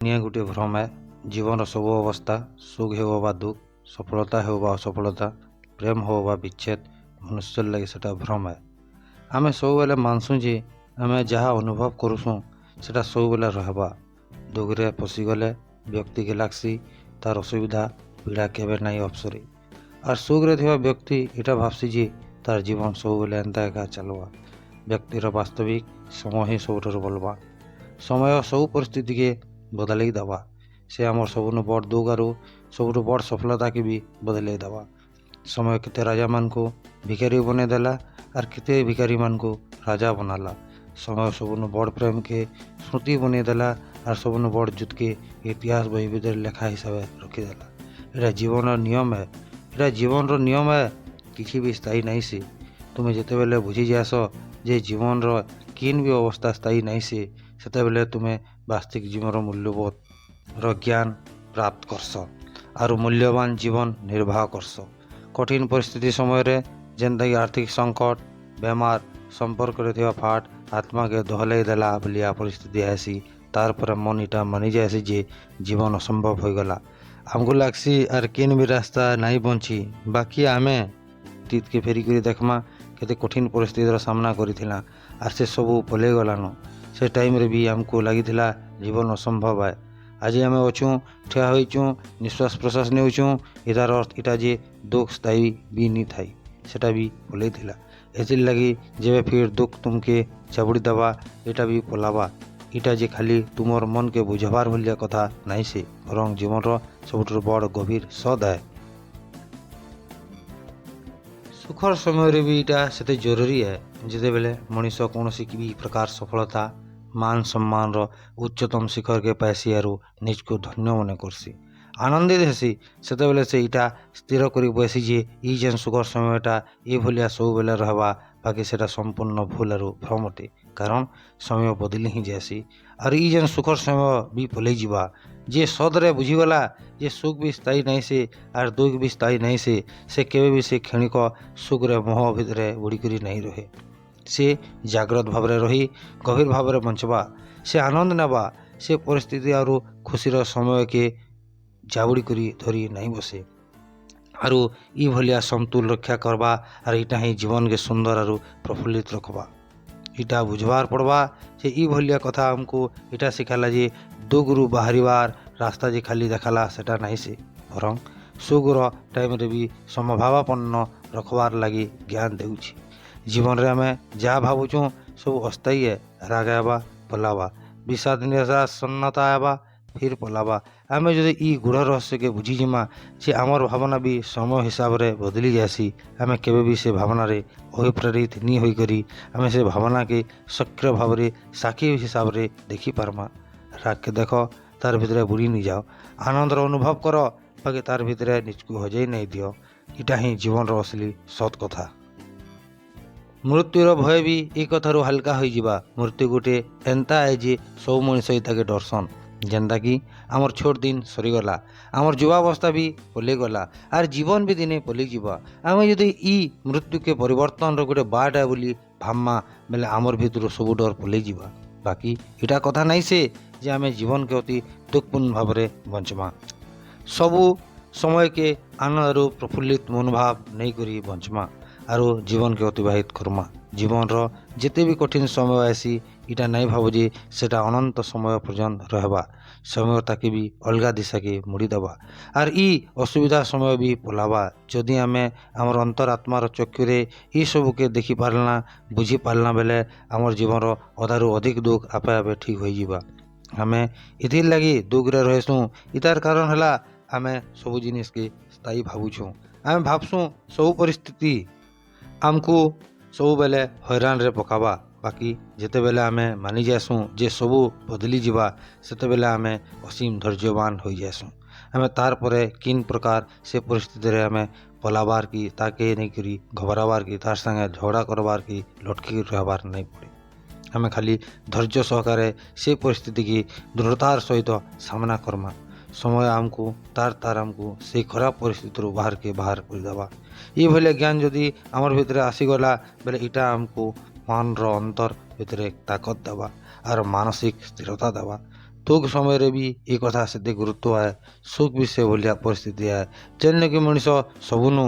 ଦୁନିଆ ଗୋଟିଏ ଭ୍ରମ ଏ। ଜୀବନର ସବୁ ଅବସ୍ଥା, ସୁଖ ହେଉ ବା ଦୁଃଖ, ସଫଳତା ହେଉ ବା ଅସଫଳତା, ପ୍ରେମ ହେଉ ବା ବିଚ୍ଛେଦ, ମନୁଷ୍ୟର ଲାଗି ସେଟା ଭ୍ରମ ଏ। ଆମେ ସବୁବେଲେ ମାନସୁଁ ଯେ ଆମେ ଯାହା ଅନୁଭବ କରୁସୁଁ, ସେଟା ସବୁବେଲେ ରହେବା। ଦୁଃଖରେ ଫସିଗଲେ ବ୍ୟକ୍ତିକେ ଲାଗ୍ସି ତାର୍ ଅସୁବିଧା, ପୀଡ଼ା କେବେ ନାଇଁ ଅପସରେ। ଆର୍ ସୁଖରେ ଥିବା ବ୍ୟକ୍ତି ଇଟା ଭାବସି ଯେ ତାର୍ ଜୀବନ ସବୁବେଲେ ଏନ୍ତା ଏକା ଚାଲ୍ବା। ବ୍ୟକ୍ତିର ବାସ୍ତବିକ ସମୟ ହିଁ ସବୁଠାରୁ ବଲବାନ। ସମୟ ସବୁ ପରିସ୍ଥିତିକେ ବଦଲେଇ ଦେବା। ସେ ଆମର୍ ସବୁନୁ ବଡ଼୍ ଦୁଃଖ ଆରୁ ସବୁଠୁ ବଡ଼୍ ସଫଳତାକେ ବି ବଦଲେଇ ଦେବା। ସମୟ କେତେ ରାଜାମାନଙ୍କୁ ଭିକାରୀ ବନେଇ ଦେଲା ଆର୍ କେତେ ଭିକାରୀମାନଙ୍କୁ ରାଜା ବନାଲା। ସମୟ ସବୁନୁ ବଡ଼୍ ପ୍ରେମକେ ସ୍ମୃତି ବନେଇ ଦେଲା ଆର୍ ସବୁନୁ ବଡ଼୍ ଯୁଦ୍ଧକେ ଇତିହାସ ବହି ଭିତରେ ଲେଖା ହିସାବେ ରଖିଦେଲା। ଏଇଟା ଜୀବନର ନିୟମ ଏ। ଏଇଟା ଜୀବନର ନିୟମ ଏ। କିଛି ବି ସ୍ଥାୟୀ ନାଇଁ ସେ। ତୁମେ ଯେତେବେଲେ ବୁଝି ଯାଏସ ଯେ ଜୀବନର କିନ୍ ବି ଅବସ୍ଥା ସ୍ଥାୟୀ ନାଇଁ ସେ, ସେତେବେଲେ ତୁମେ ବାସ୍ତବିକ ଜୀବନର ମୂଲ୍ୟବୋଧର ଜ୍ଞାନ ପ୍ରାପ୍ତ କରସ ଆରୁ ମୂଲ୍ୟବାନ ଜୀବନ ନିର୍ବାହ କରସ। କଠିନ ପରିସ୍ଥିତି ସମୟରେ, ଯେନ୍ତାକି ଆର୍ଥିକ ସଙ୍କଟ, ବେମାର, ସମ୍ପର୍କରେ ଥିବା ଫାଟ, ଆତ୍ମାକେ ଦୋହଲେଇ ଦେଲା ଭଳିଆ ପରିସ୍ଥିତି ଆଏସି, ତାର୍ ପରେ ମନ ଇଟା ମାନି ଯାଏସି ଯେ ଜୀବନ ଅସମ୍ଭବ ହୋଇଗଲା। ଆମକୁ ଲାଗ୍ସି ଆର୍ କେନ୍ ବି ରାସ୍ତା ନାଇଁ ବଞ୍ଚି। ବାକି ଆମେ ଅତୀତକେ ଫେରିକରି ଦେଖ୍ମା, କେତେ କଠିନ ପରିସ୍ଥିତିର ସାମ୍ନା କରିଥିଲା ଆର୍ ସେ ସବୁ ପଲେଇ ଗଲାନ। ସେ ଟାଇମ୍ରେ ବି ଆମକୁ ଲାଗିଥିଲା ଜୀବନ ଅସମ୍ଭବ ଆଏ। ଆଜି ଆମେ ଅଛୁଁ, ଠିଆ ହୋଇଛୁଁ, ନିଶ୍ୱାସ ପ୍ରଶ୍ୱାସ ନେଉଛୁଁ। ଇତାର ଅର୍ଥ ଇଟା ଯେ ଦୁଃଖ ସ୍ଥାୟୀ ବି ନି ଥାଇ, ସେଟା ବି ପଲେଇଥିଲା। ଏଥିର୍ ଲାଗି ଯେବେ ଫିର୍ ଦୁଃଖ ତୁମକେ ଜାବୁଡ଼ି ଦେବା, ଏଇଟା ବି ପଲାବା। ଇଟା ଯେ ଖାଲି ତୁମର ମନକେ ବୁଝାବାର ଭଳିଆ କଥା ନାଇଁ ସେ, ବରଂ ଜୀବନର ସବୁଠାରୁ ବଡ଼ ଗଭୀର ସତ୍ ଆଏ। ସୁଖର ସମୟରେ ବି ଇଟା ସେତେ ଜରୁରୀ ଏ, ଯେତେବେଲେ ମଣିଷ କୌଣସି ବି ପ୍ରକାର ସଫଳତା, ମାନ ସମ୍ମାନର ଉଚ୍ଚତମ ଶିଖରକେ ପାଏସି ଆରୁ ନିଜକୁ ଧନ୍ୟ ମନେ କର୍ସି, ଆନନ୍ଦିତ ହେସି, ସେତେବେଲେ ସେ ଇଟା ସ୍ଥିର କରି ବଏସି ଯେ ଇ ଯେନ୍ ସୁଖର ସମୟଟା ଇ ଭଳିଆ ସବୁବେଲେ ରହେବା। ବାକି ସେଟା ସମ୍ପୂର୍ଣ୍ଣ ଭୁଲ ଆରୁ ଭ୍ରମ ଅଟେ, କାରଣ ସମୟ ବଦଲି ହିଁ ଯାଏସି ଆରୁ ଇ ଯେନ୍ ସୁଖର ସମୟ ବି ପଲେଇ ଯିବା। ଯିଏ ସତରେ ବୁଝିଗଲା ଯେ ସୁଖ ବି ସ୍ଥାୟୀ ନାଇଁ ସେ ଆର୍ ଦୁଃଖ ବି ସ୍ଥାୟୀ ନାଇଁ ସେ, ସେ କେବେ ବି ସେ କ୍ଷଣିକ ସୁଖରେ ମୋହ ଭିତରେ ବୁଡ଼ିକରି ନାଇଁ ରହେ। ସେ ଜାଗ୍ରତ ଭାବରେ ରହି ଗଭୀର ଭାବରେ ବଞ୍ଚବା, ସେ ଆନନ୍ଦ ନେବା। ସେ ପରିସ୍ଥିତି ଆରୁ ଖୁସିର ସମୟକେ ଜାବୁଡ଼ି କରି ଧରି ନାଇଁ ବସେ। ଆରୁ ଇ ଭଳିଆ ସମତୁଲ ରକ୍ଷା କରବା ଆର୍ ଇଟା ହିଁ ଜୀବନକେ ସୁନ୍ଦର ଆରୁ ପ୍ରଫୁଲ୍ଲିତ ରଖବା। ଇଟା ବୁଝବାର୍ ପଡ଼ବା ଯେ ଇ ଭଳିଆ କଥା ଆମକୁ ଇଟା ଶିଖାଲା ଯେ ଦୁଃଖରୁ ବାହାରିବାର ରାସ୍ତା ଯେ ଖାଲି ଦେଖାଲା, ସେଟା ନାଇଁ ସେ, ବରଂ ସୁଖର ଟାଇମ୍ରେ ବି ସମଭାବାପନ୍ନ ରଖବାର୍ ଲାଗି ଜ୍ଞାନ ଦେଉଛି। ଜୀବନରେ ଆମେ ଯାହା ଭାବୁଛୁଁ, ସବୁ ଅସ୍ଥାୟୀ ଏ। ରାଗ ଆଇବା, ପଲାବା। ବିଷାଦ, ନିରାଶା, ସନ୍ନତା ଆଇବା, ଫିର୍ ପଲାବା। ଆମେ ଯଦି ଇ ଗୂଢ଼ ରହସ୍ୟକେ ବୁଝିଯିମା ଯେ ଆମର୍ ଭାବନା ବି ସମୟ ହିସାବରେ ବଦଲି ଯାଏସି, ଆମେ କେବେ ବି ସେ ଭାବନାରେ ଅଭିପ୍ରେରିତ ନି ହୋଇକରି ଆମେ ସେ ଭାବନାକେ ସକ୍ରିୟ ଭାବରେ ସାକ୍ଷୀ ହିସାବରେ ଦେଖିପାରମା। ରାଗକେ ଦେଖ, ତାର୍ ଭିତରେ ବୁଡ଼ି ନି ଯାଅ। ଆନନ୍ଦର ଅନୁଭବ କର, ବାକି ତାର୍ ଭିତରେ ନିଜକୁ ହଜେଇ ନାଇଁ ଦିଅ। ଇଟା ହିଁ ଜୀବନର ଅସଲି ସତ୍ କଥା। ମୃତ୍ୟୁର ଭୟ ବି ଇ କଥାରୁ ହାଲକା ହୋଇଯିବା। ମୃତ୍ୟୁ ଗୋଟେ ଏନ୍ତା ଏ ଯେ ସବୁ ମଣିଷ ଇତାକେ ଡରସନ୍। ଯେନ୍ତାକି ଆମର୍ ଛୋଟ ଦିନ ସରିଗଲା, ଆମର୍ ଯୁବାବସ୍ଥା ବି ପଲେଇଗଲା ଆର୍ ଜୀବନ ବି ଦିନେ ପଲେଇଯିବା। ଆମେ ଯଦି ଇ ମୃତ୍ୟୁକେ ପରିବର୍ତ୍ତନର ଗୋଟେ ବାଟ ଏ ବୋଲି ଭାବମା ବେଲେ ଆମର୍ ଭିତରୁ ସବୁ ଡର ପଲେଇଯିବା। ବାକି ଇଟା କଥା ନାଇଁ ସେ ଯେ ଆମେ ଜୀବନକେ ଅତି ଦୁଃଖପୂର୍ଣ୍ଣ ଭାବରେ ବଞ୍ଚମା। ସବୁ ସମୟକେ ଆନନ୍ଦ ଆରୁ ପ୍ରଫୁଲ୍ଲିତ ମନୋଭାବ ନେଇକରି ବଞ୍ଚମା ଆରୁ ଜୀବନକେ ଅତିବାହିତ କର୍ମା। ଜୀବନର ଯେତେ ବି କଠିନ ସମୟ ଆଏସି, ଇଟା ନାଇଁ ଭାବ ଯେ ସେଟା ଅନନ୍ତ ସମୟ ପର୍ଯ୍ୟନ୍ତ ରହେବା। ସମୟ ତାକେ ବି ଅଲଗା ଦିଶାକେ ମୋଡ଼ିଦେବା ଆର୍ ଇ ଅସୁବିଧା ସମୟ ବି ପଲାବା। ଯଦି ଆମେ ଆମର୍ ଅନ୍ତରାତ୍ମାର ଚକ୍ଷୁରେ ଇ ସବୁକେ ଦେଖି ପାର୍ଲା, ବୁଝି ପାର୍ଲା ବେଲେ ଆମର୍ ଜୀବନର ଅଧାରୁ ଅଧିକ ଦୁଃଖ ଆପେ ଆପେ ଠିକ୍ ହୋଇଯିବା। ଆମେ ଏଥିର୍ ଲାଗି ଦୁଃଖରେ ରହେସୁଁ, ଇତାର୍ କାରଣ ହେଲା ଆମେ ସବୁ ଜିନିଷ୍କେ ସ୍ଥାୟୀ ଭାବୁଛୁଁ। ଆମେ ଭାବସୁଁ ସବୁ ପରିସ୍ଥିତି ଆମକୁ ସବୁବେଲେ ହଇରାଣରେ ପକାବା। ବାକି ଯେତେବେଲେ ଆମେ ମାନି ଯାଏସୁଁ ଯେ ସବୁ ବଦଲି ଯିବା, ସେତେବେଲେ ଆମେ ଅସୀମ ଧୈର୍ଯ୍ୟବାନ ହୋଇଯାଏସୁଁ। ଆମେ ତାର୍ ପରେ କିନ୍ ପ୍ରକାର ସେ ପରିସ୍ଥିତିରେ ଆମେ ପଲାବାର୍ କି, ତାକେ ନେଇକରି ଘବରାବାର୍ କି, ତାର୍ ସାଙ୍ଗେ ଝଗଡ଼ା କରବାର୍ କି, ଲଟକି ରହେବାର୍ ନାଇଁ ପଡ଼େ। ଆମେ ଖାଲି ଧୈର୍ଯ୍ୟ ସହକାରେ ସେ ପରିସ୍ଥିତିକି ଦୃଢ଼ତାର ସହିତ ସାମ୍ନା କର୍ମା। ସମୟ ଆମକୁ ତାର୍ ତାର୍ ଆମକୁ ସେଇ ଖରାପ ପରିସ୍ଥିତିରୁ ବାହାରକେ ବାହାର କରିଦେବା। ଇ ଭଳିଆ ଜ୍ଞାନ ଯଦି ଆମର୍ ଭିତରେ ଆସିଗଲା ବେଲେ ଇଟା ଆମକୁ ମନର ଅନ୍ତର ଭିତରେ ତାକତ ଦେବା ଆର୍ ମାନସିକ ସ୍ଥିରତା ଦେବା। ଦୁଃଖ ସମୟରେ ବି ଏ କଥା ସେତେ ଗୁରୁତ୍ୱ ଆଏ, ସୁଖ ବି ସେ ଭଳିଆ ପରିସ୍ଥିତି ଆଏ, ଯେନ୍କି ମଣିଷ ସବୁନୁ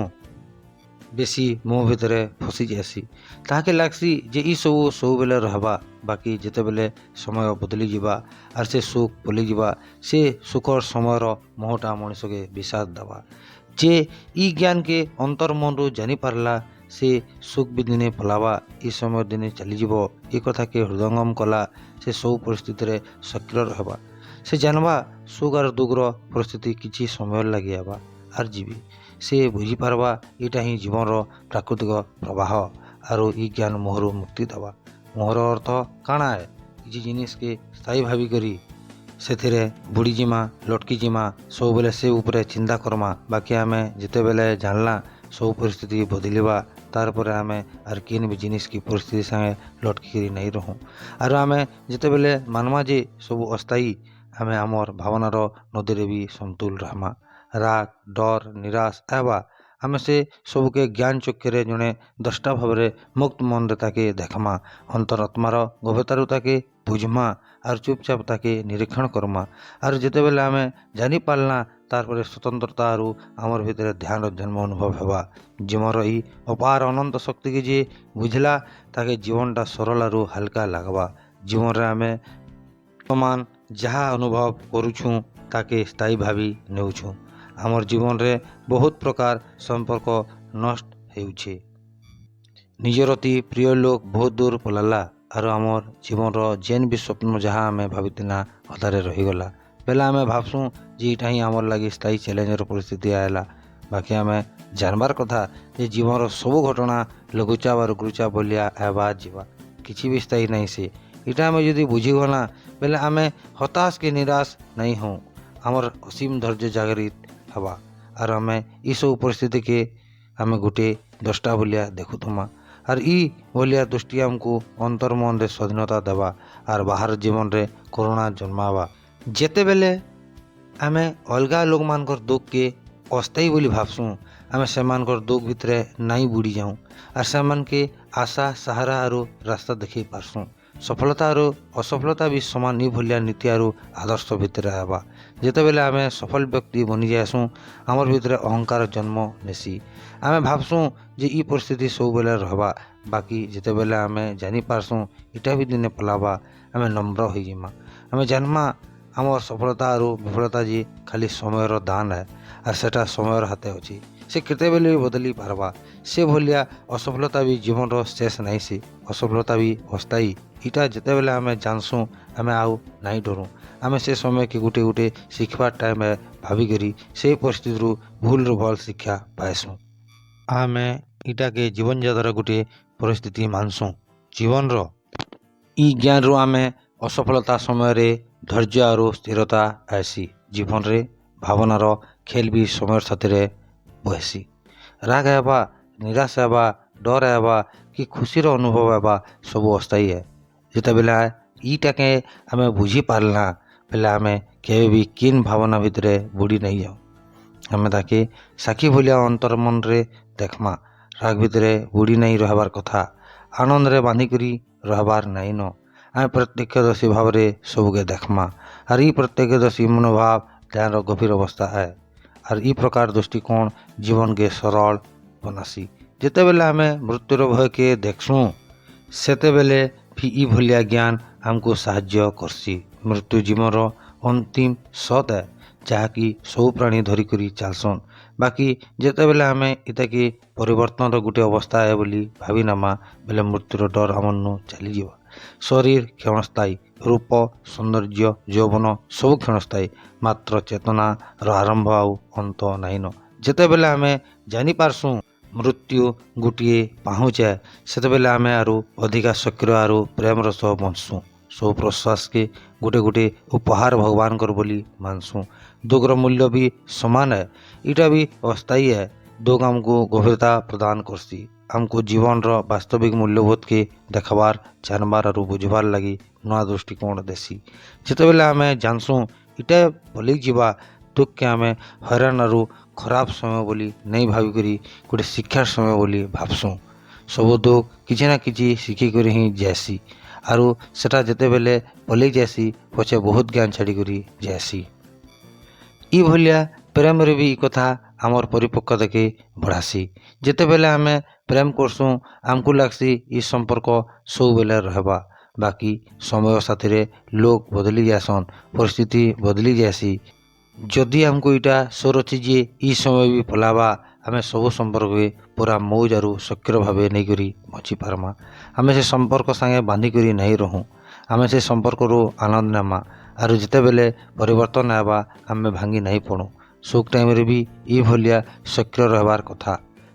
ବେଶୀ ମୋହ ଭିତରେ ଫସି ଯାଏସି। ତାହାକେ ଲାଗ୍ସି ଯେ ଇ ସବୁ ସବୁବେଲେ ରହେବା। ବାକି ଯେତେବେଲେ ସମୟ ବଦଲିଯିବା ଆର୍ ସେ ସୁଖ ପଲେଇଯିବା, ସେ ସୁଖର ସମୟର ମୋହଟା ମଣିଷକେ ବିଷାଦ ଦେବା। ଯେ ଇ ଜ୍ଞାନକେ ଅନ୍ତର୍ ମନରୁ ଜାନି ପାରଲା, ସେ ସୁଖ ବି ଦିନେ ପଲାବା, ଇ ସମୟ ଦିନେ ଚାଲିଯିବ, ଏ କଥାକେ ହୃଦୟଙ୍ଗମ କଲା, ସେ ସବୁ ପରିସ୍ଥିତିରେ ସକ୍ରିୟ ରହେବା। ସେ ଜାନବା ସୁଖ ଆର୍ ଦୁଃଖର ପରିସ୍ଥିତି କିଛି ସମୟ ଲାଗି ଆଇବା ଆର୍ ଯିବି। ସେ ବୁଝିପାରବା ଏଇଟା ହିଁ ଜୀବନର ପ୍ରାକୃତିକ ପ୍ରବାହ, ଆରୁ ଇ ଜ୍ଞାନ ମୋହରୁ ମୁକ୍ତି ଦେବା। ମୋହର ଅର୍ଥ କାଣା ଏ? କିଛି ଜିନିଷ୍କେ ସ୍ଥାୟୀ ଭାବିକରି ସେଥିରେ ବୁଡ଼ିଯିମା, ଲଟକି ଯିମା, ସବୁବେଲେ ସେ ଉପରେ ଚିନ୍ତା କର୍ମା। ବାକି ଆମେ ଯେତେବେଲେ ଜାଣ୍ଲା ସବୁ ପରିସ୍ଥିତି ବଦଲିବା, ତାର୍ ପରେ ଆମେ ଆର୍ କେନ୍ ବି ଜିନିଷ୍ କି ପରିସ୍ଥିତି ସାଙ୍ଗେ ଲଟକିକରି ନାଇଁ ରହୁଁ। ଆରୁ ଆମେ ଯେତେବେଲେ ମାନ୍ମା ଯେ ସବୁ ଅସ୍ଥାୟୀ, ଆମେ ଆମର୍ ଭାବନାର ନଦୀରେ ବି ସମତୁଲ ରହେମା। ରାଗ, ଡର୍, ନିରାଶ ଆଏବା, ଆମେ ସେ ସବୁକେ ଜ୍ଞାନ ଚକ୍ଷୁରେ ଜଣେ ଦ୍ରଷ୍ଟା ଭାବରେ ମୁକ୍ତ ମନରେ ତାକେ ଦେଖ୍ମା, ଅନ୍ତରାତ୍ମାର ଗଭୀରତାରୁ ତାକେ ବୁଝ୍ମା ଆର୍ ଚୁପଚାପ ତାକେ ନିରୀକ୍ଷଣ କର୍ମା। ଆରୁ ଯେତେବେଲେ ଆମେ ଜାନି ପାର୍ଲା, ତାର୍ ପରେ ସ୍ୱତନ୍ତ୍ରତା ଆରୁ ଆମର୍ ଭିତରେ ଧ୍ୟାନର ଜନ୍ମ ଅନୁଭବ ହେବା। ଜୀବନର ଇ ଅପାର ଅନନ୍ତ ଶକ୍ତିକେ ଯିଏ ବୁଝ୍ଲା, ତାକେ ଜୀବନଟା ସରଳ ଆରୁ ହାଲକା ଲାଗ୍ବା। ଜୀବନରେ ଆମେ ବର୍ତ୍ତମାନ ଯାହା ଅନୁଭବ କରୁଛୁଁ, ତାକେ ସ୍ଥାୟୀ ଭାବି ନେଉଛୁଁ। ଆମର୍ ଜୀବନରେ ବହୁତ ପ୍ରକାର ସମ୍ପର୍କ ନଷ୍ଟ ହେଉଛେ। ନିଜର ଅତି ପ୍ରିୟ ଲୋକ ବହୁତ ଦୂର ପଲାଲା, ଆରୁ ଆମର୍ ଜୀବନର ଯେନ୍ ବି ସ୍ୱପ୍ନ ଯାହା ଆମେ ଭାବିଥିନା ଅଧାରେ ରହିଗଲା ବେଲେ, ଆମେ ଭାବସୁଁ ଯେ ଇଟା ହିଁ ଆମର୍ ଲାଗି ସ୍ଥାୟୀ ଚ୍ୟାଲେଞ୍ଜର ପରିସ୍ଥିତି ଆଏଲା। ବାକି ଆମେ ଜାଣବାର୍ କଥା ଯେ ଜୀବନର ସବୁ ଘଟଣା ଲଘୁଚାପ ଆରୁ ଗୁରୁଚାପ ଭଳିଆ ଆଇବା ଯିବା, କିଛି ବି ସ୍ଥାୟୀ ନାହିଁ ସେ। ଇଟା ଆମେ ଯଦି ବୁଝିଗଲା ବେଲେ, ଆମେ ହତାଶ କି ନିରାଶ ନାଇଁ ହଉଁ। ଆମର୍ ଅସୀମ ଧୈର୍ଯ୍ୟ ଜାଗରିତ ହେବା, ଆର୍ ଆମେ ଇ ସବୁ ପରିସ୍ଥିତିକେ ଆମେ ଗୁଟେ ଦ୍ରଷ୍ଟା ଭଳିଆ ଦେଖୁଥିମା। ଆର୍ ଇ ଭଳିଆ ଦୃଷ୍ଟି ଆମକୁ ଅନ୍ତର୍ ମନରେ ସ୍ୱାଧୀନତା ଦେବା ଆର୍ ବାହାର ଜୀବନରେ କରୁଣା ଜନ୍ମାବା। ଯେତେବେଲେ ଆମେ ଅଲଗା ଲୋକମାନଙ୍କର ଦୁଃଖକେ ଅସ୍ଥାୟୀ ବୋଲି ଭାବସୁଁ, ଆମେ ସେମାନଙ୍କର ଦୁଃଖ ଭିତରେ ନାଇଁ ବୁଡ଼ି ଯାଉଁ ଆର୍ ସେମାନକେ ଆଶା, ସାହାରା ଆରୁ ରାସ୍ତା ଦେଖେଇ ପାରସୁଁ। ସଫଳତା ଆରୁ ଅସଫଳତା ବି ସମାନ ଇ ଭଳିଆ ନୀତି ଆରୁ ଆଦର୍ଶ ଭିତରେ ଆଏବା। ଯେତେବେଲେ ଆମେ ସଫଳ ବ୍ୟକ୍ତି ବନି ଯାଏସୁଁ, ଆମର୍ ଭିତରେ ଅହଙ୍କାର ଜନ୍ମ ନେସି। ଆମେ ଭାବସୁଁ ଯେ ଇ ପରିସ୍ଥିତି ସବୁବେଲେ ରହେବା। ବାକି ଯେତେବେଲେ ଆମେ ଜାନି ପାରସୁଁ ଇଟା ବି ଦିନେ ପଲାବା, ଆମେ ନମ୍ର ହେଇଯିମା। ଆମେ ଜାନ୍ମା ଆମର୍ ସଫଳତା ଆରୁ ବିଫଳତା ଯେ ଖାଲି ସମୟର ଦାନ ଏ, ଆର୍ ସେଟା ସମୟର ହାତେ ଅଛି, ସେ କେତେବେଲେ ବି ବଦଲି ପାରବା। ସେ ଭଳିଆ ଅସଫଳତା ବି ଜୀବନର ଶେଷ ନାଇଁ ସେ, ଅସଫଳତା ବି ଅସ୍ଥାୟୀ। ଇଟା ଯେତେବେଲେ ଆମେ ଜାନ୍ସୁଁ, ଆମେ ଆଉ ନାଇଁ ଡରୁଁ। ଆମେ ସେ ସମୟକେ ଗୁଟେ ଗୁଟେ ଶିଖ୍ବାର୍ ଟାଇମ୍ ଏ ଭାବିକରି ସେ ପରିସ୍ଥିତିରୁ ଭୁଲ୍ରୁ ଭଲ୍ ଶିକ୍ଷା ପାଏସୁଁ। ଆମେ ଇଟାକେ ଜୀବନଯାତ୍ରାର ଗୁଟେ ପରିସ୍ଥିତି ମାନସୁଁ। ଜୀବନର ଇ ଜ୍ଞାନରୁ ଆମେ ଅସଫଳତା ସମୟରେ ଧୈର୍ଯ୍ୟ ଆରୁ ସ୍ଥିରତା ଆଏସି। ଜୀବନରେ ଭାବନାର ଖେଲ୍ ବି ସମୟର ସାଥିରେ ବହେସି। ରାଗ ହେବା, ନିରାଶ ହେବା, ଡର୍ ହେବା କି ଖୁସିର ଅନୁଭବ ହେବା, ସବୁ ଅସ୍ଥାୟୀ ଏ। ଯେତେବେଲେ ଇଟାକେ ଆମେ ବୁଝି ପାର୍ଲା ବେଲେ, ଆମେ କେବେ ବି କିନ୍ ଭାବନା ଭିତରେ ବୁଡ଼ି ନାଇଁ ଯାଉ। ଆମେ ତାକେ ସାକ୍ଷୀ ଭଳିଆ ଅନ୍ତର୍ ମନରେ ଦେଖ୍ମା। ରାଗ ଭିତରେ ବୁଡ଼ି ନାଇଁ ରହେବାର୍ କଥା, ଆନନ୍ଦରେ ବାନ୍ଧିକରି ରହେବାର୍ ନାଇଁନ। ଆମେ ପ୍ରତ୍ୟକ୍ଷଦର୍ଶୀ ଭାବରେ ସବୁକେ ଦେଖ୍ମା, ଆର୍ ଇ ପ୍ରତ୍ୟକ୍ଷଦର୍ଶୀ ମନୋଭାବ ଧ୍ୟାନର ଗଭୀର ଅବସ୍ଥା ଆଏ, ଆର୍ ଇ ପ୍ରକାର ଦୃଷ୍ଟିକୋଣ ଜୀବନକେ ସରଳ ବନାସି। ଯେତେବେଲେ ଆମେ ମୃତ୍ୟୁର ଭୟକେ ଦେଖ୍ସୁଁ, ସେତେବେଲେ ବି ଇ ଭଳିଆ ଜ୍ଞାନ ଆମକୁ ସାହାଯ୍ୟ କର୍ସି। ମୃତ୍ୟୁ ଜୀବନର ଅନ୍ତିମ ସତ୍ ଏ, ଯାହାକି ସବୁ ପ୍ରାଣୀ ଧରିକରି ଚାଲ୍ସନ୍। ବାକି ଯେତେବେଲେ ଆମେ ଇଟାକେ ପରିବର୍ତ୍ତନର ଗୁଟେ ଅବସ୍ଥା ଏ ବୋଲି ଭାବି ନେମା ବେଲେ, ମୃତ୍ୟୁର ଡର୍ ଆମର୍ନୁ ଚାଲିଯିବା। ଶରୀର କ୍ଷଣସ୍ଥାୟୀ, ରୂପ, ସୌନ୍ଦର୍ଯ୍ୟ, ଯୌବନ ସବୁ କ୍ଷଣସ୍ଥାୟୀ, ମାତ୍ର ଚେତନାର ଆରମ୍ଭ ଆଉ ଅନ୍ତ ନାଇଁନ। ଯେତେବେଲେ ଆମେ ଜାନିପାରସୁଁ ମୃତ୍ୟୁ ଗୋଟିଏ ପାହୁଁଚ ଏ, ସେତେବେଲେ ଆମେ ଆରୁ ଅଧିକା ସକ୍ରିୟ ଆରୁ ପ୍ରେମର ସହ ବଞ୍ଚସୁଁ। ସବୁ ପ୍ରଶ୍ୱାସକେ ଗୁଟେ ଗୁଟେ ଉପହାର ଭଗବାନଙ୍କର ବୋଲି ମାନସୁଁ। ଦୁଃଖର ମୂଲ୍ୟ ବି ସମାନ ଏ, ଇଟା ବି ଅସ୍ଥାୟୀ ଏ। ଦୁଃଖ ଆମକୁ ଗଭୀରତା ପ୍ରଦାନ କର୍ସି, ଆମକୁ ଜୀବନର ବାସ୍ତବିକ ମୂଲ୍ୟବୋଧକେ ଦେଖବାର୍, ଜାନବାର୍ ଆରୁ ବୁଝବାର୍ ଲାଗି ନୂଆ ଦୃଷ୍ଟିକୋଣ ଦେସି। ଯେତେବେଲେ ଆମେ ଜାନସୁଁ ଇଟା ପଲେଇ ଯିବା, ଦୁଃଖକେ ଆମେ ହଇରାଣ ଆରୁ ଖରାପ ସମୟ ବୋଲି ନାଇଁ ଭାବିକରି ଗୋଟେ ଶିକ୍ଷାର ସମୟ ବୋଲି ଭାବସୁଁ। ସବୁ ଦୁଃଖ କିଛି ନା କିଛି ଶିଖିକରି ହିଁ ଯାଏସି। ଆରୁ ସେଟା ଯେତେବେଲେ ପଲେଇ ଯାଏସି, ପଛେ ବହୁତ ଜ୍ଞାନ ଛାଡ଼ିକରି ଯାଏସି। ଇ ଭଳିଆ ପ୍ରେମରେ ବି ଇ କଥା ଆମର୍ ପରିପକ୍ୱତାକେ ବଢ଼ାସି। ଯେତେବେଲେ ଆମେ ପ୍ରେମ କରସୁଁ, ଆମକୁ ଲାଗ୍ସି ଇ ସମ୍ପର୍କ ସବୁବେଲେ ରହେବା। ବାକି ସମୟ ସାଥିରେ ଲୋକ୍ ବଦଲି ଯାଏସନ୍, ପରିସ୍ଥିତି ବଦଲି ଯାଏସି। ଯଦି ଆମକୁ ଇଟା ସୋର୍ ଅଛି ଯେ ଇ ସମୟ ବି ପଲାବା, ଆମେ ସବୁ ସମ୍ପର୍କକେ ପୁରା ମଉଜ ଆରୁ ସକ୍ରିୟ ଭାବେ ନେଇକରି ବଞ୍ଚି ପାର୍ମା। ଆମେ ସେ ସମ୍ପର୍କ ସାଙ୍ଗେ ବାନ୍ଧିକରି ନାଇଁ ରହୁଁ, ଆମେ ସେ ସମ୍ପର୍କରୁ ଆନନ୍ଦ ନେମା। ଆରୁ ଯେତେବେଲେ ପରିବର୍ତ୍ତନ ହେବା, ଆମେ ଭାଙ୍ଗି ନାଇଁ ପଡ଼ୁ। ସୁଖ ଟାଇମ୍ରେ ବି ଇ ଭଳିଆ ସକ୍ରିୟ ରହିବାର୍ କଥା।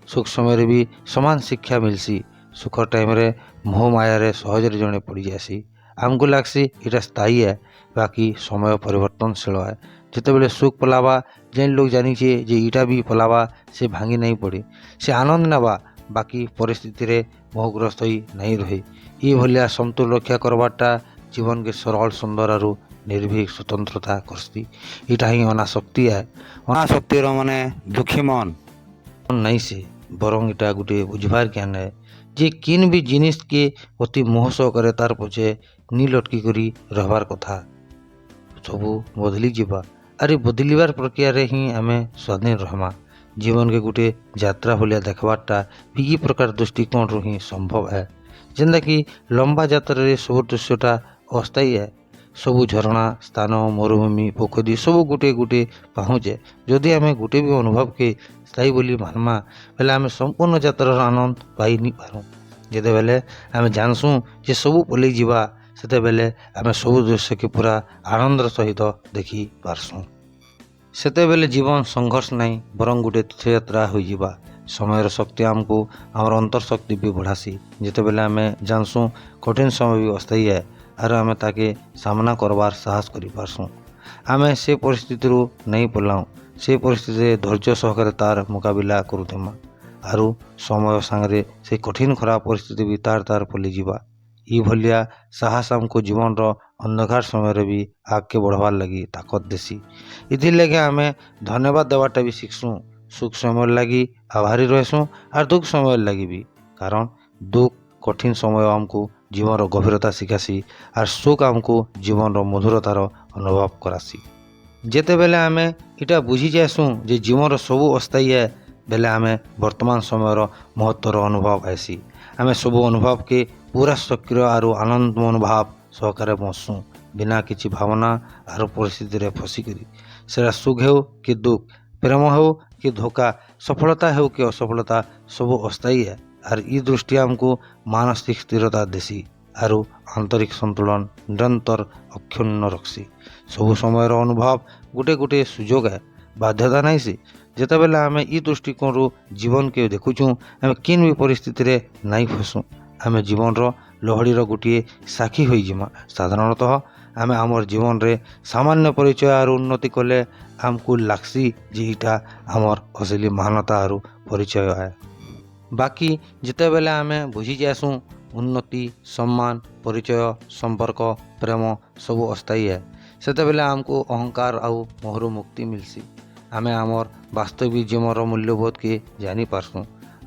ସୁଖ ସମୟରେ ବି ସମାନ ଶିକ୍ଷା ମିଲ୍ସି। ସୁଖ ଟାଇମ୍ରେ ମୋହ ମାୟାରେ ସହଜରେ ଜଣେ ପଡ଼ିଯାଏସି। ଆମକୁ ଲାଗ୍ସି ଏଇଟା ସ୍ଥାୟୀ ଏ, ବାକି ସମୟ ପରିବର୍ତ୍ତନଶୀଳ ଏ। ଯେତେବେଳେ ସୁଖ ପଲାବା, ଯେନ୍ ଲୋକ ଜାନିଛେ ଯେ ଇଟା ବି ପଲାବା, ସେ ଭାଙ୍ଗି ନାଇଁ ପଡ଼େ। ସେ ଆନନ୍ଦ ନେବା, ବାକି ପରିସ୍ଥିତିରେ ମୋହଗ୍ରସ୍ତ ହୋଇ ନାଇଁ ରହେ। ଇ ଭଳିଆ ସମତୁଲ ରକ୍ଷା କରବାରଟା ଜୀବନକେ ସରଳ, ସୁନ୍ଦର ଆରୁ ନିର୍ଭୀକ ସ୍ୱତନ୍ତ୍ରତା କର୍ସି। ଇଟା ହିଁ ଅନାସକ୍ତି ଏ। ଅନାସକ୍ତିର ମାନେ ଦୁଃଖୀ ମନ ନାଇଁ ସେ, ବରଂ ଇଟା ଗୁଟେ ବୁଝବାର୍ ଜ୍ଞାନ ଏ ଯେ କିନ୍ ବି ଜିନିଷ୍କେ ଅତି ମୋହ ସହକାରେ ତାର୍ ପଛେ ନି ଲଟକି କରି ରହବାର୍ କଥା। ସବୁ ବଦଲି ଯିବା, ଆରେ ବଦଲିବାର ପ୍ରକ୍ରିୟାରେ ହିଁ ଆମେ ସ୍ୱାଧୀନ ରହମା। ଜୀବନକେ ଗୁଟେ ଯାତ୍ରା ଭଳିଆ ଦେଖବାରଟା ବି ଇ ପ୍ରକାର ଦୃଷ୍ଟିକୋଣରୁ ହିଁ ସମ୍ଭବ ଏ, ଯେନ୍ତାକି ଲମ୍ବା ଯାତ୍ରାରେ ସବୁ ଦୃଶ୍ୟଟା ଅସ୍ଥାୟୀ ଏ। ସବୁ ଝରଣା, ସ୍ଥାନ, ମରୁଭୂମି, ପୋଖରୀ ସବୁ ଗୁଟେ ଗୁଟେ ପାହୁଁଚେ। ଯଦି ଆମେ ଗୁଟେ ବି ଅନୁଭବକେ ସ୍ଥାୟୀ ବୋଲି ମାନମା ବେଲେ, ଆମେ ସମ୍ପୂର୍ଣ୍ଣ ଯାତ୍ରାର ଆନନ୍ଦ ପାଇ ନି ପାରୁଁ। ଯେତେବେଲେ ଆମେ ଜାନସୁଁ ଯେ ସବୁ ପଲେଇ ଯିବା, ସେତେବେଲେ ଆମେ ସବୁ ଦୃଶ୍ୟକେ ପୁରା ଆନନ୍ଦର ସହିତ ଦେଖି ପାରସୁଁ। ସେତେବେଲେ ଜୀବନ ସଂଘର୍ଷ ନାଇଁ, ବରଂ ଗୁଟେ ତୀର୍ଥଯାତ୍ରା ହୋଇଯିବା। ସମୟର ଶକ୍ତି ଆମକୁ ଆମର ଅନ୍ତର୍ଶକ୍ତି ବି ବଢ଼ାସି। ଯେତେବେଲେ ଆମେ ଜାନସୁଁ କଠିନ ସମୟ ବି ଅସ୍ଥାୟୀ ଏ, ଆରୁ ଆମେ ତାକେ ସାମ୍ନା କରବାର୍ ସାହସ କରିପାରସୁଁ। ଆମେ ସେ ପରିସ୍ଥିତିରୁ ନାଇଁ ପଲାଉଁ, ସେ ପରିସ୍ଥିତିରେ ଧୈର୍ଯ୍ୟ ସହକାରେ ତାର ମୁକାବିଲା କରୁଥିମା। ଆରୁ ସମୟ ସାଙ୍ଗରେ ସେ କଠିନ ଖରାପ ପରିସ୍ଥିତି ବି ତାର ତାର ପଲେଇଯିବା। ଇ ଭଳିଆ ସାହସ ଆମକୁ ଜୀବନର ଅନ୍ଧକାର ସମୟରେ ବି ଆଗକେ ବଢ଼ବାର୍ ଲାଗି ତାକତ ଦେସି। ଇଥିର୍ଲାଗି ଆମେ ଧନ୍ୟବାଦ ଦେବାରଟା ବି ଶିଖ୍ସୁଁ। ସୁଖ ସମୟର ଲାଗି ଆଭାରୀ ରହେସୁଁ ଆର୍ ଦୁଃଖ ସମୟର ଲାଗି ବି, କାରଣ ଦୁଃଖ କଠିନ ସମୟ ଆମକୁ ଜୀବନର ଗଭୀରତା ଶିଖାସି ଆର୍ ସୁଖ ଆମକୁ ଜୀବନର ମଧୁରତାର ଅନୁଭବ କରାସି। ଯେତେବେଲେ ଆମେ ଇଟା ବୁଝି ଯାଏସୁଁ ଯେ ଜୀବନର ସବୁ ଅସ୍ଥାୟୀ ଏ, ବେଲେ ଆମେ ବର୍ତ୍ତମାନ ସମୟର ମହତ୍ଵର ଅନୁଭବ ଆଏସି। ଆମେ ସବୁ ଅନୁଭବକେ ପୁରା ସକ୍ରିୟ ଆରୁ ଆନନ୍ଦ ମନୋଭାବ ସହକାରେ ବଞ୍ଚସୁଁ, ବିନା କିଛି ଭାବନା ଆରୁ ପରିସ୍ଥିତିରେ ଫସିକରି। ସେଟା ସୁଖ ହେଉ କି ଦୁଃଖ, ପ୍ରେମ ହେଉ କି ଧୋକା, ସଫଳତା ହେଉ କି ଅସଫଳତା, ସବୁ ଅସ୍ଥାୟୀ ଏ। ଆର୍ ଇ ଦୃଷ୍ଟି ଆମକୁ ମାନସିକ ସ୍ଥିରତା ଦେସି ଆରୁ ଆନ୍ତରିକ ସନ୍ତୁଳନ ନିରନ୍ତର ଅକ୍ଷୁଣ୍ଣ ରଖ୍ସି। ସବୁ ସମୟର ଅନୁଭବ ଗୁଟେ ଗୁଟେ ସୁଯୋଗ ଏ, ବାଧ୍ୟତା ନାଇଁ ସେ। ଯେତେବେଲେ ଆମେ ଇ ଦୃଷ୍ଟିକୋଣରୁ ଜୀବନକେ ଦେଖୁଛୁଁ, ଆମେ କିନ୍ ବି ପରିସ୍ଥିତିରେ ନାଇଁ ଫସୁଁ। ଆମେ ଜୀବନର ଲହଡ଼ିର ଗୋଟିଏ ସାକ୍ଷୀ ହୋଇଯିମା। ସାଧାରଣତଃ ଆମେ ଆମର୍ ଜୀବନରେ ସାମାନ୍ୟ ପରିଚୟ ଆରୁ ଉନ୍ନତି କଲେ ଆମକୁ ଲାଗ୍ସି ଯେ ଇଟା ଆମର୍ ଅସଲି ମହାନତା ଆରୁ ପରିଚୟ ଆଏ। ବାକି ଯେତେବେଲେ ଆମେ ବୁଝି ଯାଏସୁଁ ଉନ୍ନତି, ସମ୍ମାନ, ପରିଚୟ, ସମ୍ପର୍କ, ପ୍ରେମ ସବୁ ଅସ୍ଥାୟୀ ଏ, ସେତେବେଲେ ଆମକୁ ଅହଙ୍କାର ଆଉ ମୋହରୁ ମୁକ୍ତି ମିଲ୍ସି। ଆମେ ଆମର୍ ବାସ୍ତବିକ ଜୀବନର ମୂଲ୍ୟବୋଧକେ ଜାନି ପାରସୁଁ,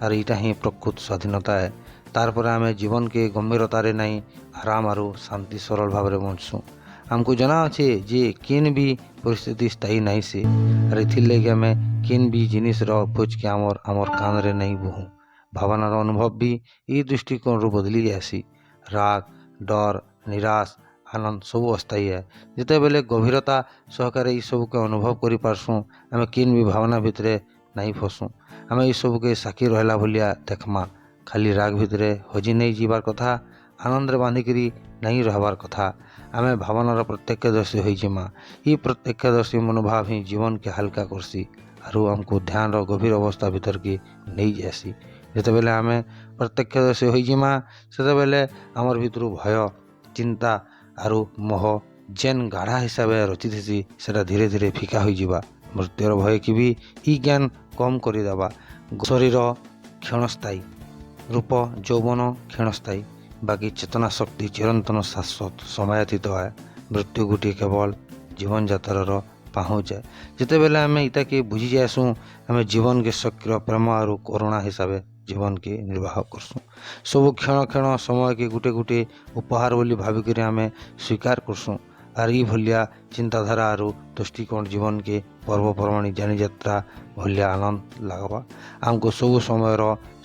ଆର୍ ଇଟା ହିଁ ପ୍ରକୃତ ସ୍ୱାଧୀନତା ଏ। ତାରପରେ ଆମେ ଜୀବନକେ ଗମ୍ଭୀରତାରେ ନାଇଁ, ଆରାମ ଆରୁ ଶାନ୍ତି ସରଳ ଭାବରେ ବଞ୍ଚସୁଁ। ଆମକୁ ଜଣା ଅଛେ ଯେ କିନ୍ ବି ପରିସ୍ଥିତି ସ୍ଥାୟୀ ନାଇଁ ସେ, ଆର୍ ଏଥିର୍ ଲାଗି ଆମେ କିନ୍ ବି ଜିନିଷ୍ର ବୋଝକେ ଆମର୍ ଆମର୍ କାନ୍ଧରେ ନାଇଁ ବୋହୁଁ। ଭାବନାର ଅନୁଭବ ବି ଇ ଦୃଷ୍ଟିକୋଣରୁ ବଦଲି ଯାଏସି। ରାଗ, ଡର, ନିରାଶ, ଆନନ୍ଦ ସବୁ ଅସ୍ଥାୟୀ ଏ। ଯେତେବେଲେ ଗଭୀରତା ସହକାରେ ଇ ସବୁକେ ଅନୁଭବ କରିପାରସୁଁ, ଆମେ କିନ୍ ବି ଭାବନା ଭିତରେ ନାଇଁ ଫସୁଁ। ଆମେ ଇ ସବୁକେ ସାକ୍ଷୀ ରହିଲା ଭଳିଆ ଦେଖ୍ମା। ଖାଲି ରାଗ ଭିତରେ ହଜି ନେଇ ଯିବାର୍ କଥା, ଆନନ୍ଦରେ ବାନ୍ଧିକିରି ନାଇଁ ରହବାର୍ କଥା। ଆମେ ଭାବନାର ପ୍ରତ୍ୟକ୍ଷଦର୍ଶୀ ହୋଇଯିମା। ଇ ପ୍ରତ୍ୟକ୍ଷଦର୍ଶୀ ମନୋଭାବ ହିଁ ଜୀବନକେ ହାଲକା କର୍ସି ଆରୁ ଆମକୁ ଧ୍ୟାନର ଗଭୀର ଅବସ୍ଥା ଭିତରକେ ନେଇ ଯାଏସି। ଯେତେବେଲେ ଆମେ ପ୍ରତ୍ୟକ୍ଷଦର୍ଶୀ ହୋଇଯିମା, ସେତେବେଲେ ଆମର୍ ଭିତରୁ ଭୟ, ଚିନ୍ତା ଆରୁ ମୋହ ଯେନ୍ ଗାଢ଼ା ହିସାବେ ରଚିଥିସି, ସେଟା ଧୀରେ ଧୀରେ ଫିକା ହୋଇଯିବା। ମୃତ୍ୟୁର ଭୟକେ ବି ଇ ଜ୍ଞାନ କମ୍ କରିଦେବା। ଶରୀର କ୍ଷଣସ୍ଥାୟୀ, ରୂପ ଯୌବନ କ୍ଷଣସ୍ଥାୟୀ, ବାକି ଚେତନା ଶକ୍ତି ଚିରନ୍ତନ, ଶାଶ୍ୱତ, ସମୟାତୀତ ଆଏ। ମୃତ୍ୟୁ ଗୋଟିଏ କେବଳ ଜୀବନଯାତ୍ରାର ପାହୁଁଚ ଏ। ଯେତେବେଲେ ଆମେ ଇଟାକେ ବୁଝି ଯାଏସୁଁ, ଆମେ ଜୀବନକେ ସକ୍ରିୟ ପ୍ରେମ ଆରୁ କରୁଣା ହିସାବେ ଜୀବନକେ ନିର୍ବାହ କରସୁଁ। ସବୁ କ୍ଷଣ କ୍ଷଣ ସମୟକେ ଗୁଟେ ଗୁଟେ ଉପହାର ବୋଲି ଭାବିକରି ଆମେ ସ୍ୱୀକାର କରସୁଁ। ଆର୍ ଇ ଭଲିଆ ଚିନ୍ତାଧାରା ଆରୁ ଦୃଷ୍ଟିକୋଣ ଜୀବନକେ ପର୍ବପର୍ବାଣି, ଯାନିଯାତ୍ରା ଭଲିଆ ଆନନ୍ଦ ଲାଗ୍ବା। ଆମକୁ ସବୁ ସମୟର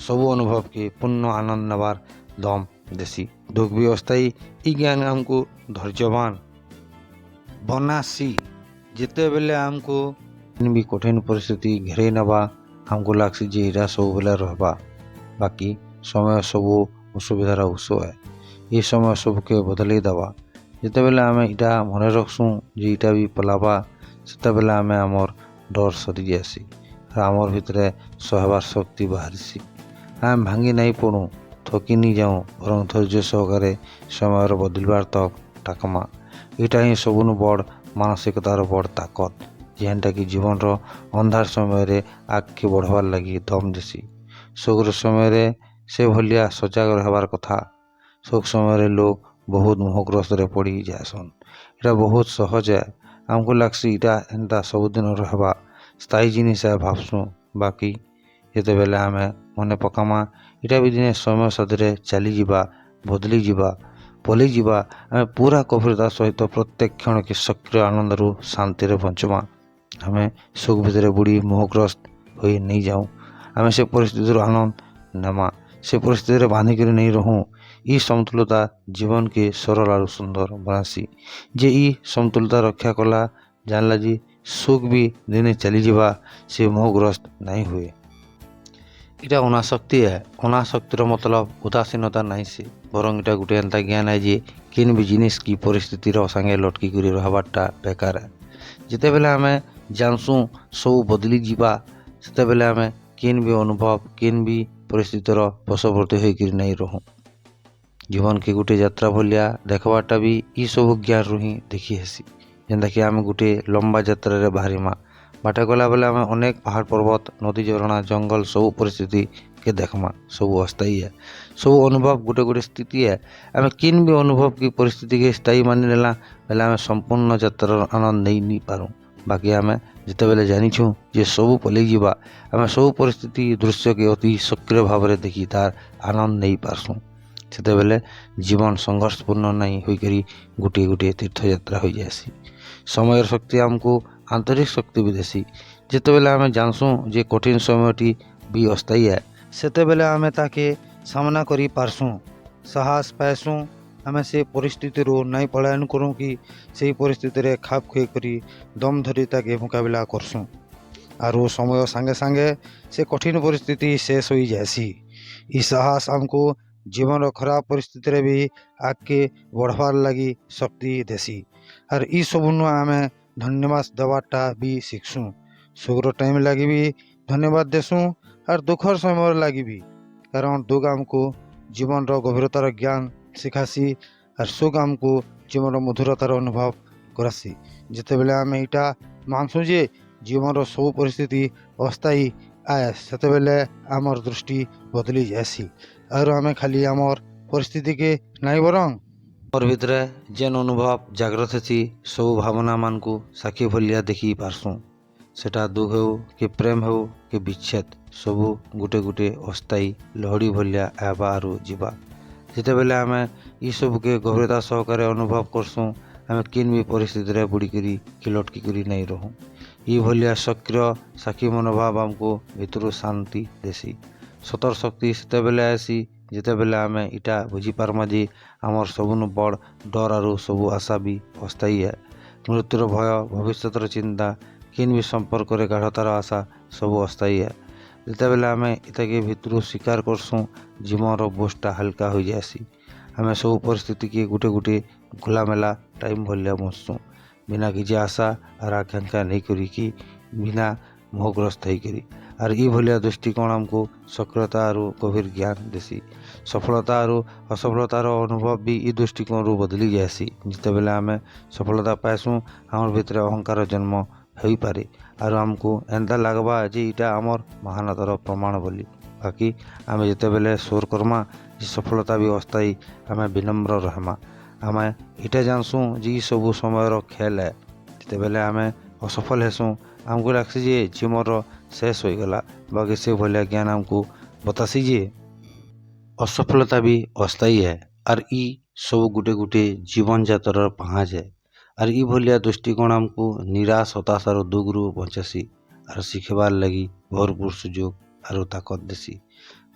ସବୁ ଅନୁଭବକେ ପୂର୍ଣ୍ଣ ଆନନ୍ଦ ନେବାର୍ ଦମ୍ ଦେସି। ଦୁଃଖ ବି ଅସ୍ଥାୟୀ, ଇ ଜ୍ଞାନ ଆମକୁ ଧୈର୍ଯ୍ୟବାନ ବନାସି। ଯେତେବେଲେ ଆମକୁ ବି କଠିନ ପରିସ୍ଥିତି ଘେରେଇ ନେବା, ଆମକୁ ଲାଗ୍ସି ଯେ ଇଟା ସବୁବେଲେ ରହେବା। ବାକି ସମୟ ସବୁ ଅସୁବିଧାର ଉତ୍ସ ଏ। ଇ ସମୟ ସବୁକେ ବଦଲେଇ ଦେବା। ଯେତେବେଲେ ଆମେ ଇଟା ମନେ ରଖ୍ସୁଁ ଯେ ଇଟା ବି ପଲାବା, ସେତେବେଲେ ଆମେ ଆମର୍ ଡର୍ ସରିଯାଏସି ଆର୍ ଆମର୍ ଭିତରେ ସହେବାର୍ ଶକ୍ତି ବାହାରିସି। ଆମେ ଭାଙ୍ଗି ନାଇଁ ପଡ଼ୁ, ଥକି ନି ଯାଉଁ, ବରଂ ଧୈର୍ଯ୍ୟ ସହକାରେ ସମୟର ବଦଲିବାର୍ ତକ୍ ଟାକ୍ମା। ଇଟା ହିଁ ସବୁନୁ ବଡ଼୍ ମାନସିକତାର ବଡ଼୍ ତାକତ୍, ଯେନ୍ଟାକି ଜୀବନର ଅନ୍ଧାର ସମୟରେ ଆଗ୍କେ ବଢ଼ବାର୍ ଲାଗି ଦମ୍ ଦେସି। ସୁଖର ସମୟରେ ସେ ଭଲିଆ ସଜାଗ ରହେବାର୍ କଥା। ସୁଖ ସମୟରେ ଲୋକ୍ ବହୁତ ମୋହଗ୍ରସ୍ତରେ ପଡ଼ି ଯାଏସନ୍। ଇଟା ବହୁତ ସହଜ ଏ। ଆମକୁ ଲାଗ୍ସି ଇଟା ଏନ୍ତା ସବୁଦିନ ରହେବା, ସ୍ଥାୟୀ ଜିନିଷ୍ ଏ ଭାବ୍ସୁଁ। ବାକି ଯେତେବେଲେ ଆମେ ମନେ ପକାମା, ଇଟା ବି ଦିନେ ସମୟ ସାଥିରେ ଚାଲିଯିବା, ବଦଲିଯିବା, ପଲେଇଯିବା, ଆମେ ପୁରା ଗଭୀରତା ସହିତ ପ୍ରତ୍ୟେକ କ୍ଷଣକେ ସକ୍ରିୟ ଆନନ୍ଦରୁ ଶାନ୍ତିରେ ବଞ୍ଚମା। ଆମେ ସୁଖ ଭିତରେ ବୁଡ଼ି ମୋହଗ୍ରସ୍ତ ହୋଇ ନେଇଯାଉଁ। ଆମେ ସେ ପରିସ୍ଥିତିରୁ ଆନନ୍ଦ ନେମା, ସେ ପରିସ୍ଥିତିରେ ବାନ୍ଧିକରି ନେଇ ରହୁଁ। ଇ ସମତୁଲତା ଜୀବନକେ ସରଳ ଆରୁ ସୁନ୍ଦର ବନାସି। ଯେ ଇ ସମତୁଲତା ରକ୍ଷା କଲା, ଜାଣିଲା ଯେ ସୁଖ ବି ଦିନେ ଚାଲିଯିବା, ସେ ମୋହଗ୍ରସ୍ତ ନାଇଁ ହୁଏ। ଇଟା ଅନାସକ୍ତି ଏ। ଅନାସକ୍ତିର ମତଲବ ଉଦାସୀନତା ନାଇଁ ସେ, ବରଂ ଇଟା ଗୁଟେ ଏନ୍ତା ଜ୍ଞାନ ଏ ଯେ କେନ୍ ବି ଜିନିଷ୍ କି ପରିସ୍ଥିତିର ସାଙ୍ଗେ ଲଟକି କରି ରହେବାର୍ଟା ବେକାର ଏ। ଯେତେବେଲେ ଆମେ ଜାନ୍ସୁଁ ସବୁ ବଦଲି ଯିବା, ସେତେବେଲେ ଆମେ କେନ୍ ବି ଅନୁଭବ, କେନ୍ ବି ପରିସ୍ଥିତିର ବଶବର୍ତ୍ତୀ ହେଇକରି ନାଇଁ ରହୁଁ। ଜୀବନକେ ଗୁଟେ ଯାତ୍ରା ଭଲିଆ ଦେଖ୍ବାର୍ଟା ବି ଇ ସବୁ ଜ୍ଞାନରୁ ହିଁ ଦେଖି ହେସି। ଯେନ୍ତାକି ଆମେ ଗୁଟେ ଲମ୍ବା ଯାତ୍ରାରେ ବାହାରିମା, ବାଟେ ଗଲାବେଲେ ଆମେ ଅନେକ ପାହାଡ଼, ପର୍ବତ, ନଦୀ, ଝରଣା, ଜଙ୍ଗଲ, ସବୁ ପରିସ୍ଥିତିକେ ଦେଖ୍ମା। ସବୁ ଅସ୍ଥାୟୀ ଏ। ସବୁ ଅନୁଭବ ଗୁଟେ ଗୁଟେ ସ୍ଥିତି ଏ। ଆମେ କେନ୍ ବି ଅନୁଭବ କି ପରିସ୍ଥିତିକେ ସ୍ଥାୟୀ ମାନିନେଲା ବେଲେ ଆମେ ସମ୍ପୂର୍ଣ୍ଣ ଯାତ୍ରାର ଆନନ୍ଦ ନେଇ ନି ପାରୁଁ। ବାକି ଆମେ ଯେତେବେଲେ ଜାନିଛୁଁ ଯେ ସବୁ ପଲେଇ ଯିବା, ଆମେ ସବୁ ପରିସ୍ଥିତି ଦୃଶ୍ୟକେ ଅତି ସକ୍ରିୟ ଭାବରେ ଦେଖି ତାର୍ ଆନନ୍ଦ ନେଇ ପାର୍ସୁଁ। ସେତେବେଲେ ଜୀବନ ସଂଘର୍ଷପୂର୍ଣ୍ଣ ନାଇଁ ହୋଇକରି ଗୋଟିଏ ଗୋଟିଏ ତୀର୍ଥଯାତ୍ରା ହୋଇଯାଏସି। ସମୟର ଶକ୍ତି ଆମକୁ ଆନ୍ତରିକ ଶକ୍ତି ବି ଦେସି। ଯେତେବେଲେ ଆମେ ଜାନ୍ସୁଁ ଯେ କଠିନ ସମୟଟି ବି ଅସ୍ଥାୟୀ ଏ, ସେତେବେଲେ ଆମେ ତାକେ ସାମ୍ନା କରି ପାର୍ସୁଁ, ସାହସ ପାଏସୁଁ। ଆମେ ସେ ପରିସ୍ଥିତିରୁ ନାଇଁ ପଳାୟନ କରୁଁ କି ସେଇ ପରିସ୍ଥିତିରେ ଖାପ ଖୁଏଇ କରି ଦମ୍ ଧରି ତାକେ ମୁକାବିଲା କର୍ସୁଁ। ଆରୁ ସମୟ ସାଙ୍ଗେ ସାଙ୍ଗେ ସେ କଠିନ ପରିସ୍ଥିତି ଶେଷ ହୋଇଯାଏସି। ଇ ସାହସ ଆମକୁ ଜୀବନର ଖରାପ ପରିସ୍ଥିତିରେ ବି ଆଗ୍କେ ବଢ଼ବାର୍ ଲାଗି ଶକ୍ତି ଦେସି। ଆର୍ ଇ ସବୁନୁ ଆମେ ଧନ୍ୟବାଦ ଦେବାର୍ଟା ବି ଶିଖ୍ସୁଁ। ସୁଖର ଟାଇମ୍ ଲାଗି ବି ଧନ୍ୟବାଦ ଦେସୁଁ ଆର୍ ଦୁଃଖର ସମୟର ଲାଗି ବି, କାରଣ ଦୁଃଖ ଆମକୁ ଜୀବନର ଗଭୀରତାର ଜ୍ଞାନ ଶିଖାସି ଆର୍ ସୁଖ ଆମକୁ ଜୀବନର ମଧୁରତାର ଅନୁଭବ କରାସି। ଯେତେବେଲେ ଆମେ ଇଟା ମାନସୁଁ ଯେ ଜୀବନର ସବୁ ପରିସ୍ଥିତି ଅସ୍ଥାୟୀ ଆଏ, ସେତେବେଲେ ଆମର୍ ଦୃଷ୍ଟି ବଦଲି ଯାଏସି ଆରୁ ଆମେ ଖାଲି ଆମର୍ ପରିସ୍ଥିତିକେ ନାଇଁ, ବରଂ ଆମର୍ ଭିତରେ ଯେନ୍ ଅନୁଭବ ଜାଗ୍ରତ ହେସି, ସବୁ ଭାବନାମାନଙ୍କୁ ସାକ୍ଷୀ ଭଲିଆ ଦେଖି ପାର୍ସୁଁ। ସେଟା ଦୁଃଖ ହେଉ କି ପ୍ରେମ ହେଉ କି ବିଚ୍ଛେଦ, ସବୁ ଗୁଟେ ଗୁଟେ ଅସ୍ଥାୟୀ ଲହଡ଼ି ଭଲିଆ ଆଇବା ଆରୁ ଯିବା। ଯେତେବେଲେ ଆମେ ଇ ସବୁକେ ଗଭୀରତା ସହକାରେ ଅନୁଭବ କରସୁଁ, ଆମେ କେନ୍ ବି ପରିସ୍ଥିତିରେ ବୁଡ଼ିକରି କି ଲଟକି କରି ନାଇଁ ରହୁଁ। ଇ ଭଲିଆ ସକ୍ରିୟ ସାକ୍ଷୀ ମନୋଭାବ ଆମକୁ ଭିତରୁ ଶାନ୍ତି ଦେସି। ସତର ଶକ୍ତି ସେତେବେଲେ ଆଏସି, ଯେତେବେଲେ ଆମେ ଇଟା ବୁଝିପାର୍ମା ଯେ ଆମର୍ ସବୁନୁ ବଡ଼୍ ଡର୍ ଆରୁ ସବୁ ଆଶା ବି ଅସ୍ଥାୟୀ ଏ। ମୃତ୍ୟୁର ଭୟ, ଭବିଷ୍ୟତର ଚିନ୍ତା, କେନ୍ ବି ସମ୍ପର୍କରେ ଗାଢ଼ତାର ଆଶା, ସବୁ ଅସ୍ଥାୟୀ ଏ। ଯେତେବେଲେ ଆମେ ଇଟାକେ ଭିତରୁ ସ୍ୱୀକାର କରସୁଁ, ଜୀବନର ବୋଝଟା ହାଲକା ହୋଇଯାଏସି। ଆମେ ସବୁ ପରିସ୍ଥିତିକେ ଗୁଟେ ଗୁଟେ ଖୋଲାମେଲା ଟାଇମ୍ ଭଲିଆ ବଞ୍ଚସୁଁ, ବିନା କିଛି ଆଶା ଆର୍ ଆକାଂକ୍ଷା ନେଇ କରିକି, ବିନା ମୋହଗ୍ରସ୍ତ ହେଇକରି। ଆର୍ ଇ ଭଲିଆ ଦୃଷ୍ଟିକୋଣ ଆମକୁ ସକ୍ରିୟତା ଆରୁ ଗଭୀର ଜ୍ଞାନ ଦେସି। ସଫଳତା ଆରୁ ଅସଫଳତାର ଅନୁଭବ ବି ଇ ଦୃଷ୍ଟିକୋଣରୁ ବଦଲି ଯାଏସି। ଯେତେବେଲେ ଆମେ ସଫଳତା ପାଏସୁଁ, ଆମର୍ ଭିତରେ ଅହଙ୍କାର ଜନ୍ମ ହେଇପାରେ ଆରୁ ଆମକୁ ଏନ୍ତା ଲାଗ୍ବା ଯେ ଇଟା ଆମର୍ ମହାନତାର ପ୍ରମାଣ ବୋଲି। ବାକି ଆମେ ଯେତେବେଲେ ସୋର୍ କର୍ମା ଯେ ସଫଳତା ବି ଅସ୍ଥାୟୀ, ଆମେ ବିନମ୍ର ରହେମା। ଆମେ ଇଟା ଜାନ୍ସୁଁ ଯେ ଇ ସବୁ ସମୟର ଖେଲ୍ ଏ। ଯେତେବେଲେ ଆମେ ଅସଫଳ ହେସୁଁ, ଆମକୁ ଲାଗ୍ସି ଯେ ଜୀବନର ଶେଷ ହୋଇଗଲା। ବାକି ସେ ଭଳିଆ ଜ୍ଞାନ ଆମକୁ ବତାସି ଯେ ଅସଫଳତା ବି ଅସ୍ଥାୟୀ ହେ, ଆର୍ ଇ ସବୁ ଗୁଟେ ଗୁଟେ ଜୀବନ ଯାତ୍ରାର ପାହାଚ ହେ। ଆର୍ ଇ ଭଳିଆ ଦୃଷ୍ଟିକୋଣ ଆମକୁ ନିରାଶ, ହତାଶ ଆରୁ ଦୁଃଖରୁ ବଞ୍ଚାସି ଆରୁ ଶିଖିବାର୍ ଲାଗି ଭରପୁର ସୁଯୋଗ ଆରୁ ତାକତ ଦେସି।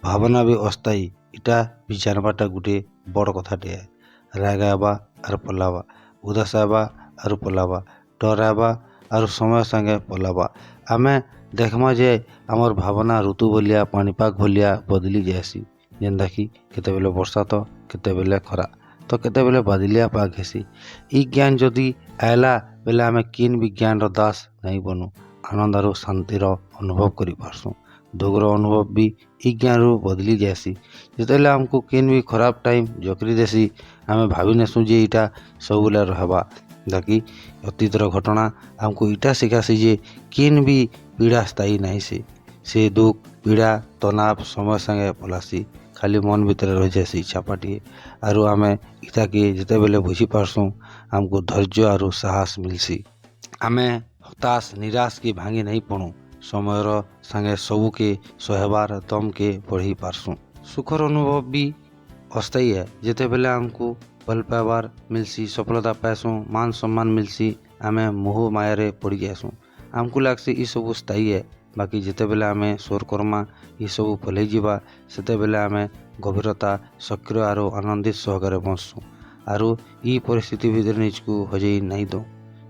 ଭାବନା ବି ଅସ୍ଥାୟୀ, ଇଟା ବି ଜାନବାରଟା ଗୁଟେ ବଡ଼ କଥାଟେ ହେ। ରାଗ ଆଇବା ଆରୁ ପଲାବା, ଉଦାସ ହେବା ଆରୁ ପଲାବା, ଡର ଆଇବା ଆରୁ ସମୟ ସାଙ୍ଗେ ପଲାବା। ଆମେ ଦେଖ୍ମା ଯେ ଆମର୍ ଭାବନା ଋତୁ ଭଲିଆ, ପାଣିପାଗ ଭଲିଆ ବଦଲି ଯାଏସି, ଯେନ୍ତାକି କେତେବେଲେ ବର୍ଷା ତ କେତେବେଲେ ଖରା ତ କେତେବେଲେ ବାଦଲିଆ ପାଗ ହେସି। ଇ ଜ୍ଞାନ ଯଦି ଆଏଲା ବେଲେ ଆମେ କିନ୍ ବି ଜ୍ଞାନର ଦାସ ନାଇଁ ବନୁ, ଆନନ୍ଦ ଆରୁ ଶାନ୍ତିର ଅନୁଭବ କରିପାରସୁଁ। ଦୁଃଖର ଅନୁଭବ ବି ଇ ଜ୍ଞାନରୁ ବଦଲି ଯାଏସି। ଯେତେବେଲେ ଆମକୁ କେନ୍ ବି ଖରାପ ଟାଇମ୍ ଜକରି ଦେସି, ଆମେ ଭାବି ନେସୁଁ ଯେ ଇଟା ସବୁବେଲେ ରହେବା। ବାକି ଅତୀତର ଘଟଣା ଆମକୁ ଇଟା ଶିଖାସି ଯେ କେନ୍ ବି ପୀଡ଼ା ସ୍ଥାୟୀ ନାଇଁ। ସେ ଦୁଃଖ, ପୀଡ଼ା, ତନାବ ସମୟ ସାଙ୍ଗେ ପଲାସି, ଖାଲି ମନ ଭିତରେ ରହିଯାଏସି ଛାପାଟିଏ। ଆରୁ ଆମେ ଇଟାକେ ଯେତେବେଲେ ବୁଝିପାରସୁଁ, ଆମକୁ ଧୈର୍ଯ୍ୟ ଆରୁ ସାହସ ମିଲ୍ସି। ଆମେ ହତାଶ, ନିରାଶ କି ଭାଙ୍ଗି ନାଇଁ ପଡ଼ୁ, ସମୟର ସାଙ୍ଗେ ସବୁକେ ସହେବାର ଦମକେ ବଢ଼େଇ ପାରସୁଁ। ସୁଖର ଅନୁଭବ ବି ଅସ୍ଥାୟୀ ହେ। ଯେତେବେଲେ ଆମକୁ ଭଲ ପାଇବାର ମିଲ୍ସି, ସଫଳତା ପାଏସୁଁ, ମାନ ସମ୍ମାନ ମିଲ୍ସି, ଆମେ ମୋହ ମାୟାରେ ପଡ଼ି ଯାଏସୁଁ। ଆମକୁ ଲାଗ୍ସି ଇ ସବୁ ସ୍ଥାୟୀ ହେ। ବାକି ଯେତେବେଲେ ଆମେ ସୋର କର୍ମା, ଇ ସବୁ ପଲେଇ ଯିବା, ସେତେବେଲେ ଆମେ ଗଭୀରତା, ସକ୍ରିୟ ଆରୁ ଆନନ୍ଦିତ ସହକାରେ ବଞ୍ଚସୁଁ ଆରୁ ଇ ପରିସ୍ଥିତି ଭିତରେ ନିଜକୁ ହଜେଇ ନାଇଁ ଦଉଁ,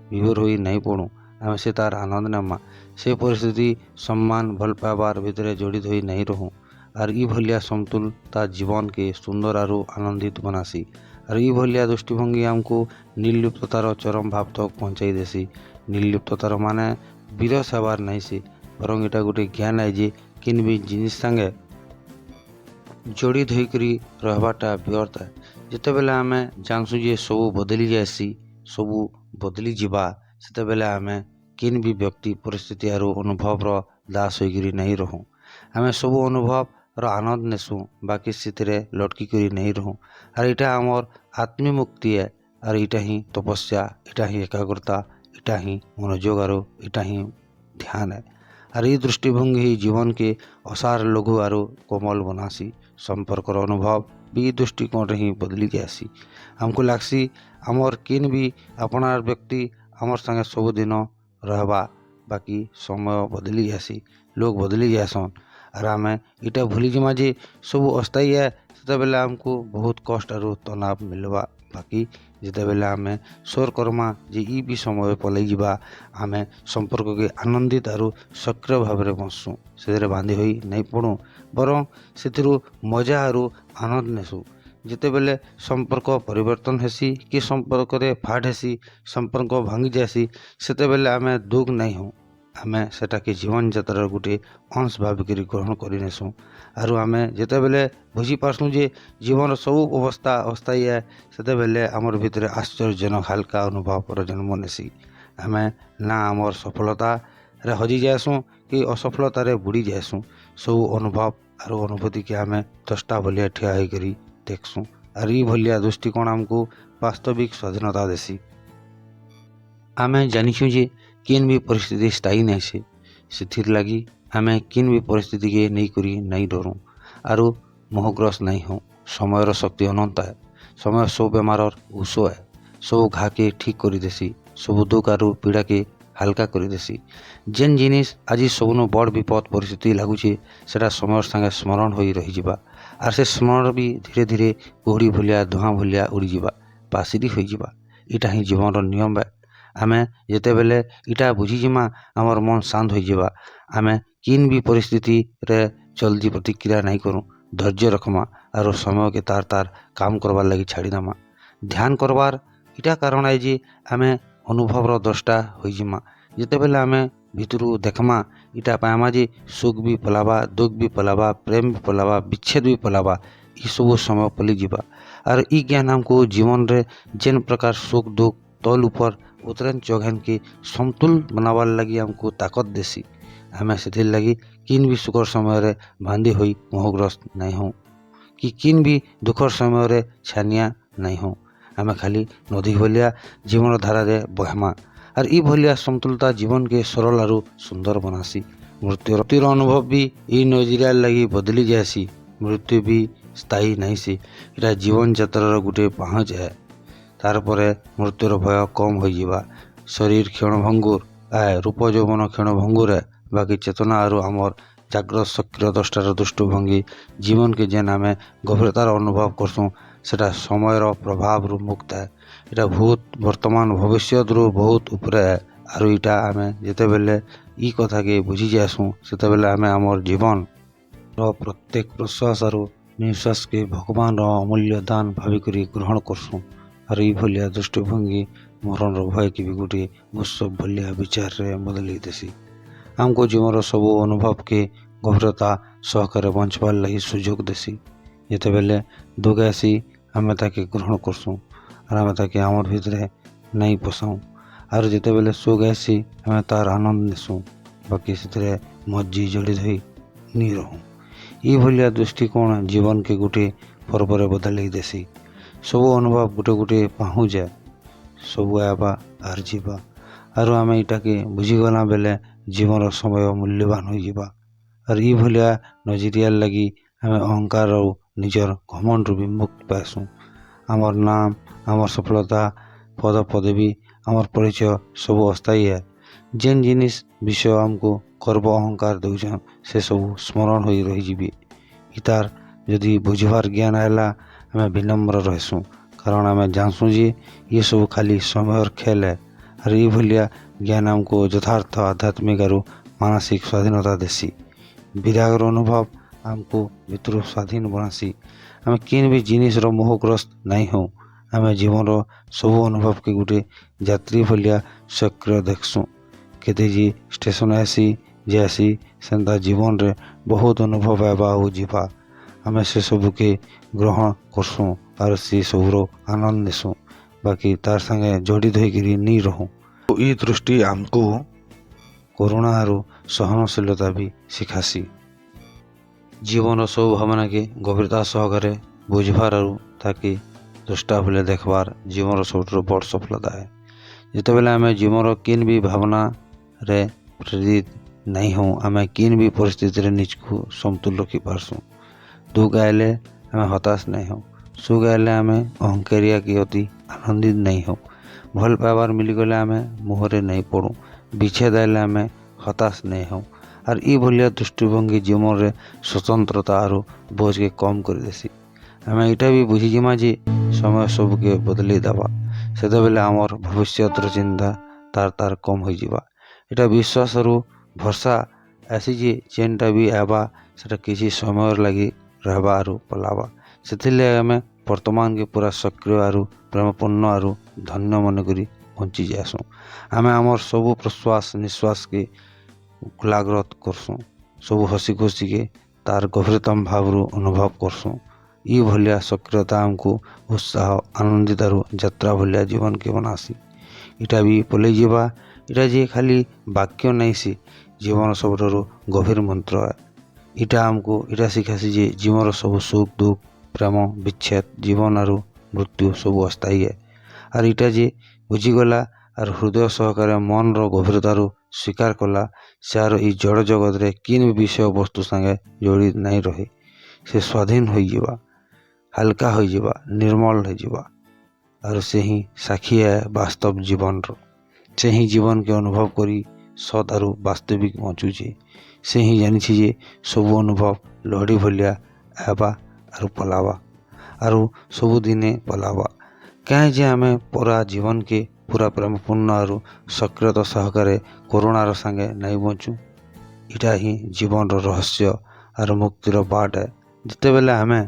ବିଭୋର ହୋଇ ନାଇଁ ପଡ଼ୁ। ଆମେ ସେ ତାର୍ ଆନନ୍ଦ ନେମା, ସେ ପରିସ୍ଥିତି, ସମ୍ମାନ, ଭଲ ପାଇବାର ଭିତରେ ଜଡ଼ିତ ହୋଇ ନାଇଁ ରହୁଁ। ଆର୍ ଇ ଭଳିଆ ସମତୁଲତା ଜୀବନକେ ସୁନ୍ଦର ଆରୁ ଆନନ୍ଦିତ ବନାସି। ଆର୍ ଇ ଭଳିଆ ଦୃଷ୍ଟିଭଙ୍ଗୀ ଆମକୁ ନିର୍ଲିପ୍ତତାର ଚରମ ଭାବ ତକ୍ ପହଞ୍ଚାଇ ଦେସି। ନିର୍ଲିପ୍ତତାର ମାନେ ବିରସ ହେବାର ନାଇଁ ସେ, ବରଂ ଏଇଟା ଗୋଟେ ଜ୍ଞାନ ଆଏ ଯେ କିନ୍ ବି ଜିନିଷ ସାଙ୍ଗେ ଜଡ଼ିତ ହେଇକରି ରହବାଟା ବ୍ୟର୍ଥ ଆଏ। ଯେତେବେଲେ ଆମେ ଜାନସୁଁ ଯେ ସବୁ ବଦଲି ଯାଏସି, ସବୁ ବଦଲି ଯିବା, ସେତେବେଲେ ଆମେ କିନ୍ ବି ବ୍ୟକ୍ତି, ପରିସ୍ଥିତି ଆରୁ ଅନୁଭବର ଦାସ ହୋଇକରି ନାଇଁ ରହୁଁ। ଆମେ ସବୁ ଅନୁଭବର ଆନନ୍ଦ ନେସୁଁ, ବାକି ସେଥିରେ ଲଟକି କରି ନାଇଁ ରହୁଁ। ଆର୍ ଇଟା ଆମର୍ ଆତ୍ମମୁକ୍ତି ଏ। ଆର୍ ଇଟା ହିଁ ତପସ୍ୟା, ଇଟା ହିଁ ଏକାଗ୍ରତା, ଇଟା ହିଁ ମନୋଯୋଗ ଆରୁ ଇଟା ହିଁ ଧ୍ୟାନ ଏ। ଆର୍ ଇ ଦୃଷ୍ଟିଭଙ୍ଗୀ ହିଁ ଜୀବନକେ ଅସାର, ଲଘୁ ଆରୁ କୋମଲ ବନାସି। ସମ୍ପର୍କର ଅନୁଭବ ବି ଇ ଦୃଷ୍ଟିକୋଣରେ ହିଁ ବଦଲି ଯାଏସି। ଆମକୁ ଲାଗ୍ସି ଆମର୍ କିନ୍ ବି ଆପଣାର ବ୍ୟକ୍ତି ଆମର୍ ସାଙ୍ଗେ ସବୁଦିନ ରହେବା। ବାକି ସମୟ ବଦଲି ଯାଏସି, ଲୋକ୍ ବଦଲି ଯାଏସନ୍, ଆର୍ ଆମେ ଇଟା ଭୁଲି ଯିମା ଯେ ସବୁ ଅସ୍ଥାୟୀ ଏ, ସେତେବେଲେ ଆମକୁ ବହୁତ କଷ୍ଟ ଆରୁ ତନାବ ମିଲ୍ବା। ବାକି ଯେତେବେଲେ ଆମେ ସୋର କର୍ମା ଯେ ଇ ବି ସମୟ ପଲେଇ ଯିବା, ଆମେ ସମ୍ପର୍କକେ ଆନନ୍ଦିତ ଆରୁ ସକ୍ରିୟ ଭାବରେ ବଞ୍ଚସୁଁ। ସେଥିରେ ବାନ୍ଧି ହୋଇ ନାଇଁ ପଡ଼ୁ, ବରଂ ସେଥିରୁ ମଜା ଆରୁ ଆନନ୍ଦ ନେସୁଁ। ଯେତେବେଲେ ସମ୍ପର୍କ ପରିବର୍ତ୍ତନ ହେସି କି ସମ୍ପର୍କରେ ଫାଟ ହେସି, ସମ୍ପର୍କ ଭାଙ୍ଗି ଯାଏସି, ସେତେବେଲେ ଆମେ ଦୁଃଖ ନାଇଁ ହଉଁ। ଆମେ ସେଟାକେ ଜୀବନ ଯାତ୍ରାର ଗୁଟେ ଅଂଶ ଭାବିକରି ଗ୍ରହଣ କରିନେସୁଁ। ଆରୁ ଆମେ ଯେତେବେଲେ ବୁଝିପାରସୁଁ ଯେ ଜୀବନର ସବୁ ଅବସ୍ଥା ଅସ୍ଥାୟୀ ଏ, ସେତେବେଲେ ଆମର୍ ଭିତରେ ଆଶ୍ଚର୍ଯ୍ୟଜନକ ହାଲକା ଅନୁଭବର ଜନ୍ମ ନେସି। ଆମେ ନା ଆମର୍ ସଫଳତାରେ ହଜି ଯାଏସୁଁ କି ଅସଫଳତାରେ ବୁଡ଼ି ଯାଏସୁଁ। ସବୁ ଅନୁଭବ ଆରୁ ଅନୁଭୂତିକେ ଆମେ ଦ୍ରଷ୍ଟା ଭଳିଆ ଠିଆ ହେଇକରି ଦେଖ୍ସୁଁ। ଆର୍ ଇ ଭଳିଆ ଦୃଷ୍ଟିକୋଣ ଆମକୁ ବାସ୍ତବିକ ସ୍ୱାଧୀନତା ଦେସି। ଆମେ ଜାନିଛୁଁ ଯେ କେନ୍ ବି ପରିସ୍ଥିତି ସ୍ଥାୟୀ ନାଇଁ ସେ, ସେଥିର୍ ଲାଗି ଆମେ କେନ୍ ବି ପରିସ୍ଥିତିକେ ନେଇକରି ନାଇଁ ଡରୁଁ ଆରୁ ମୋହଗ୍ରସ୍ତ ନାଇଁ ହଉଁ। ସମୟର ଶକ୍ତି ଅନନ୍ତ ଏ। ସମୟ ସବୁ ବେମାରର ଔଷଧ ଏ। ସବୁ ଘାକେ ଠିକ୍ କରିଦେସି, ସବୁ ଦୁଃଖ ଆରୁ ପୀଡ଼ାକେ ହାଲକା କରିଦେସି। ଯେନ୍ ଜିନିଷ୍ ଆଜି ସବୁନୁ ବଡ଼ ବିପଦ ପରିସ୍ଥିତି ଲାଗୁଛେ, ସେଟା ସମୟର ସାଙ୍ଗେ ସ୍ମରଣ ହୋଇ ରହିଯିବା। ଆର୍ ସେ ସ୍ମରଣ ବି ଧୀରେ ଧୀରେ କୁହୁଡ଼ି ଭଳିଆ, ଧୂଆଁ ଭଳିଆ ଉଡ଼ିଯିବା, ପାଶିରି ହୋଇଯିବା। ଇଟା ହିଁ ଜୀବନର ନିୟମ ଏ। ଆମେ ଯେତେବେଲେ ଇଟା ବୁଝିଯିମା, ଆମର୍ ମନ ଶାନ୍ତ ହୋଇଯିବା। ଆମେ କିନ୍ ବି ପରିସ୍ଥିତିରେ ଜଲ୍ଦି ପ୍ରତିକ୍ରିୟା ନାଇଁ କରୁଁ, ଧୈର୍ଯ୍ୟ ରଖ୍ମା ଆରୁ ସମୟକେ ତାର୍ ତାର୍ କାମ କରବାର୍ ଲାଗି ଛାଡ଼ିଦେମା। ଧ୍ୟାନ କରବାର୍ ଇଟା କାରଣ ଏ ଯେ ଆମେ ଅନୁଭବର ଦ୍ରଷ୍ଟା ହୋଇଯିମା। ଯେତେବେଲେ ଆମେ ଭିତରୁ ଦେଖ୍ମା, ଇଟା ପାଏମା ଯେ ସୁଖ ବି ପଲାବା, ଦୁଃଖ ବି ପଲାବା, ପ୍ରେମ ବି ପଲାବା, ବିଚ୍ଛେଦ ବି ପଲାବା, ଇ ସବୁ ସମୟ ପଲେଇଯିବା। ଆର୍ ଇ ଜ୍ଞାନ ଆମକୁ ଜୀବନରେ ଯେନ୍ ପ୍ରକାର ସୁଖ ଦୁଃଖ, ତଲ୍ ଉପର୍, ଉତରେନ୍ ଚଘେନ୍କେ ସମତୁଲ ବନାବାର୍ ଲାଗି ଆମକୁ ତାକତ ଦେସି। ଆମେ ସେଥିର୍ ଲାଗି କିନ୍ ବି ସୁଖର ସମୟରେ ବାନ୍ଧି ହୋଇ ମୋହଗ୍ରସ୍ତ ନାଇଁ ହଉଁ କି କିନ୍ ବି ଦୁଃଖର ସମୟରେ ଛାନିଆ ନାଇଁ ହଉଁ। ଆମେ ଖାଲି ନଦୀ ଭଳିଆ ଜୀବନ ଧାରାରେ ବହେମା। ଆର୍ ଇ ଭଳିଆ ସମତୁଲତା ଜୀବନକେ ସରଳ ଆରୁ ସୁନ୍ଦର ବନାସି। ମୃତ୍ୟୁର ଅନୁଭବ ବି ଇ ନଜରିଆର ଲାଗି ବଦଲି ଯାଏସି। ମୃତ୍ୟୁ ବି ସ୍ଥାୟୀ ନାଇଁସି, ଏଇଟା ଜୀବନ ଯାତ୍ରାର ଗୁଟେ ପାହଚ ହେ। ତାର୍ ପରେ ମୃତ୍ୟୁର ଭୟ କମ୍ ହୋଇଯିବା। ଶରୀର କ୍ଷଣଭଙ୍ଗୁର ଆଏ, ରୂପ ଯୌବନ କ୍ଷଣଭଙ୍ଗୁର ଏ, ବାକି ଚେତନା ଆରୁ ଆମର୍ ଜାଗ୍ରତ ସକ୍ରିୟ ଦ୍ରଷ୍ଟାର ଦୃଷ୍ଟିଭଙ୍ଗୀ ଜୀବନକେ ଯେନ୍ ଆମେ ଗଭୀରତାର ଅନୁଭବ କରସୁଁ, ସେଟା ସମୟର ପ୍ରଭାବରୁ ମୁକ୍ତ ଏ। ଏଇଟା ଭୂତ, ବର୍ତ୍ତମାନ, ଭବିଷ୍ୟତରୁ ବହୁତ ଉପରେ ଏ। ଆରୁ ଇଟା ଆମେ ଯେତେବେଲେ ଇ କଥାକେ ବୁଝି ଯାଏସୁଁ, ସେତେବେଲେ ଆମେ ଆମର୍ ଜୀବନର ପ୍ରତ୍ୟେକ ପ୍ରଶ୍ୱାସ ଆରୁ ନିଶ୍ୱାସକେ ଭଗବାନର ଅମୂଲ୍ୟ ଦାନ ଭାବିକରି ଗ୍ରହଣ କରସୁଁ। ଆରୁ ଇ ଭଳିଆ ଦୃଷ୍ଟିଭଙ୍ଗୀ ମରଣର ଭୟକେ ବି ଗୋଟିଏ ଉତ୍ସବ ଭଳିଆ ବିଚାରରେ ବଦଲେଇ ଦେସି। ଆମକୁ ଜୀବନର ସବୁ ଅନୁଭବକେ ଗଭୀରତା ସହକାରେ ବଞ୍ଚବାର୍ ଲାଗି ସୁଯୋଗ ଦେସି। ଯେତେବେଲେ ଦୁଃଖ ଆସି, ଆମେ ତାକେ ଗ୍ରହଣ କରସୁଁ ଆର୍ ଆମେ ତାକେ ଆମର୍ ଭିତରେ ନାଇଁ ପଶାଉଁ। ଆରୁ ଯେତେବେଲେ ସୁଖ ଆସି, ଆମେ ତାର୍ ଆନନ୍ଦ ନେସୁଁ, ବାକି ସେଥିରେ ମଜ୍ଜି ଜଡ଼ିତ ହୋଇ ନି ରହୁଁ। ଇ ଭଳିଆ ଦୃଷ୍ଟିକୋଣ ଜୀବନକେ ଗୁଟେ ପର୍ବରେ ବଦଲେଇ ଦେସି। ସବୁ ଅନୁଭବ ଗୁଟେ ଗୁଟେ ପାହୁଁଜେ, ସବୁ ଆଇବା ଆର୍ ଯିବା। ଆରୁ ଆମେ ଇଟାକେ ବୁଝିଗଲା ବେଲେ ଜୀବନର ସମୟ ମୂଲ୍ୟବାନ ହୋଇଯିବା। ଆର୍ ଇ ଭଳିଆ ନଜରିଆର ଲାଗି ଆମେ ଅହଙ୍କାର ଆଉ ନିଜର ଘମଣ୍ଡରୁ ବି ମୁକ୍ତ ପାଏସୁଁ। ଆମର୍ ନାମ, ଆମର୍ ସଫଳତା, ପଦ ପଦବୀ, ଆମର୍ ପରିଚୟ ସବୁ ଅସ୍ଥାୟୀ ଏ। ଯେନ୍ ଜିନିଷ୍ ବିଷୟ ଆମକୁ ଗର୍ବ ଅହଙ୍କାର ଦଉଛନ୍, ସେ ସବୁ ସ୍ମରଣ ହୋଇ ରହିଯିବେ। ଇତାର୍ ଯଦି ବୁଝବାର୍ ଜ୍ଞାନ ଆଏଲା, ଆମେ ବିନମ୍ର ରହେସୁଁ, କାରଣ ଆମେ ଜାଣସୁଁ ଯେ ଇଏ ସବୁ ଖାଲି ସମୟର ଖେଲ୍ ଏ। ଆର୍ ଇ ଭଳିଆ ଜ୍ଞାନ ଆମକୁ ଯଥାର୍ଥ ଆଧ୍ୟାତ୍ମିକ ଆରୁ ମାନସିକ ସ୍ୱାଧୀନତା ଦେସି। ବିରାଗର ଅନୁଭବ ଆମକୁ ଭିତରୁ ସ୍ୱାଧୀନ ବନାସି। ଆମେ କେନ୍ ବି ଜିନିଷ୍ର ମୋହଗ୍ରସ୍ତ ନାଇଁ ହଉଁ। ଆମେ ଜୀବନର ସବୁ ଅନୁଭବକେ ଗୁଟେ ଯାତ୍ରୀ ଭଳିଆ ସକ୍ରିୟ ଦେଖ୍ସୁଁ। କେତେ ଯେ ଷ୍ଟେସନ୍ ଆଏସି ଯାଏସି, ସେନ୍ତା ଜୀବନରେ ବହୁତ ଅନୁଭବ ଆଇବା ଆଉ ଯିବା। ଆମେ ସେ ସବୁକେ ଗ୍ରହଣ କରସୁଁ ଆର୍ ସେ ସବୁର ଆନନ୍ଦ ନେସୁଁ, ବାକି ତାର୍ ସାଙ୍ଗେ ଜଡ଼ିତ ହେଇକିରି ନି ରହୁଁ। ଇ ଦୃଷ୍ଟି ଆମକୁ କରୁଣା ଆରୁ ସହନଶୀଳତା ବି ଶିଖାସି। ଜୀବନର ସବୁ ଭାବନାକେ ଗଭୀରତା ସହକାରେ ବୁଝବାର୍ ଆରୁ ତାକେ ଦ୍ରଷ୍ଟା ଭଳିଆ ଦେଖବାର୍ ଜୀବନର ସବୁଠାରୁ ବଡ଼ ସଫଳତା ଏ। ଯେତେବେଲେ ଆମେ ଜୀବନର କେନ୍ ବି ଭାବନାରେ ପ୍ରେରିତ ନାଇଁ ହଉଁ, ଆମେ କେନ୍ ବି ପରିସ୍ଥିତିରେ ନିଜକୁ ସମତୁଲ ରଖିପାରସୁଁ। ଦୁଃଖ ଆଇଲେ ଆମେ ହତାଶ ନାଇଁ ହଉଁ, ସୁଖ ଆଇଲେ ଆମେ ଅହଙ୍କାରିଆ କି ଅତି ଆନନ୍ଦିତ ନାଇଁ ହଉଁ, ଭଲ ପାଇବାର୍ ମିଳିଗଲେ ଆମେ ମୋହରେ ନାଇଁ ପଡ଼ୁ, ବିଚ୍ଛେଦ ଆଇଲେ ଆମେ ହତାଶ ନାଇଁ ହଉଁ। ଆର୍ ଇ ଭଳିଆ ଦୃଷ୍ଟିଭଙ୍ଗୀ ଜୀବନରେ ସ୍ୱତନ୍ତ୍ରତା ଆରୁ ବୋଝକେ କମ୍ କରିଦେସି। ଆମେ ଇଟା ବି ବୁଝିଯିମା ଯେ ସମୟ ସବୁକେ ବଦଲେଇ ଦେବା। ସେତେବେଲେ ଆମର୍ ଭବିଷ୍ୟତର ଚିନ୍ତା ତାର୍ ତାର୍ କମ୍ ହୋଇଯିବା। ଏଇଟା ବିଶ୍ୱାସରୁ ଭରସା ଆସି ଯେ ଯେନ୍ଟା ବି ଆଇବା, ସେଟା କିଛି ସମୟର ଲାଗି ରହେବା ଆରୁ ପଲାବା। ସେଥିର୍ଲାଗି ଆମେ ବର୍ତ୍ତମାନକେ ପୁରା ସକ୍ରିୟ ଆରୁ ପ୍ରେମପୂର୍ଣ୍ଣ ଆରୁ ଧନ୍ୟ ମନେକରି ବଞ୍ଚି ଯାଏସୁଁ। ଆମେ ଆମର୍ ସବୁ ପ୍ରଶ୍ୱାସ ନିଶ୍ୱାସକେ କୋଲାଗ୍ରତ କରସୁଁ, ସବୁ ହସି ଖୁସିକେ ତାର୍ ଗଭୀରତମ ଭାବରୁ ଅନୁଭବ କରସୁଁ। ଇ ଭଳିଆ ସକ୍ରିୟତା ଆମକୁ ଉତ୍ସାହ, ଆନନ୍ଦିତ ଆରୁ ଯାତ୍ରା ଭଳିଆ ଜୀବନକେ ବନାସି। ଇଟା ବି ପଲେଇ ଯିବା, ଇଟା ଯେ ଖାଲି ବାକ୍ୟ ନାଇଁସି, ଜୀବନ ସବୁଠାରୁ ଗଭୀର ମନ୍ତ୍ର ଏ। ଇଟା ଆମକୁ ଇଟା ଶିଖାସି ଯେ ଜୀବନର ସବୁ ସୁଖ, ଦୁଃଖ, ପ୍ରେମ, ବିଚ୍ଛେଦ, ଜୀବନ ଆରୁ ମୃତ୍ୟୁ ସବୁ ଅସ୍ଥାୟୀ ଏ। ଆର୍ ଇଟା ଯେ ବୁଝିଗଲା ଆର୍ ହୃଦୟ ସହକାରେ ମନର ଗଭୀରତାରୁ ସ୍ୱୀକାର କଲା, ସେ ଆର ଇ ଜଡ଼ ଜଗତରେ କିନ୍ ବି ବିଷୟ ବସ୍ତୁ ସାଙ୍ଗେ ଯୋଡ଼ି ନାଇଁ ରହେ। ସେ ସ୍ୱାଧୀନ ହୋଇଯିବା, ହାଲକା ହୋଇଯିବା, ନିର୍ମଳ ହେଇଯିବା। ଆରୁ ସେ ହିଁ ସାକ୍ଷୀ ଏ ବାସ୍ତବ ଜୀବନର। ସେ ହିଁ ଜୀବନକେ ଅନୁଭବ କରି ସତ୍ ଆରୁ ବାସ୍ତବିକ ବଞ୍ଚୁଛେ। ସେ ହିଁ ଜାଣିଛି ଯେ ସବୁ ଅନୁଭବ ଲହଡ଼ି ଭଳିଆ ଆଇବା ଆରୁ ପଲାବା, ଆରୁ ସବୁଦିନେ ପଲାବା। କାଏଁ ଯେ ଆମେ ପୁରା ଜୀବନକେ ପୁରା ପ୍ରେମପୂର୍ଣ୍ଣ ଆରୁ ସକ୍ରିୟତା ସହକାରେ କରୁଣାର ସାଙ୍ଗେ ନାଇଁ ବଞ୍ଚୁ? ଇଟା ହିଁ ଜୀବନର ରହସ୍ୟ ଆରୁ ମୁକ୍ତିର ବାଟ ଏ। ଯେତେବେଲେ ଆମେ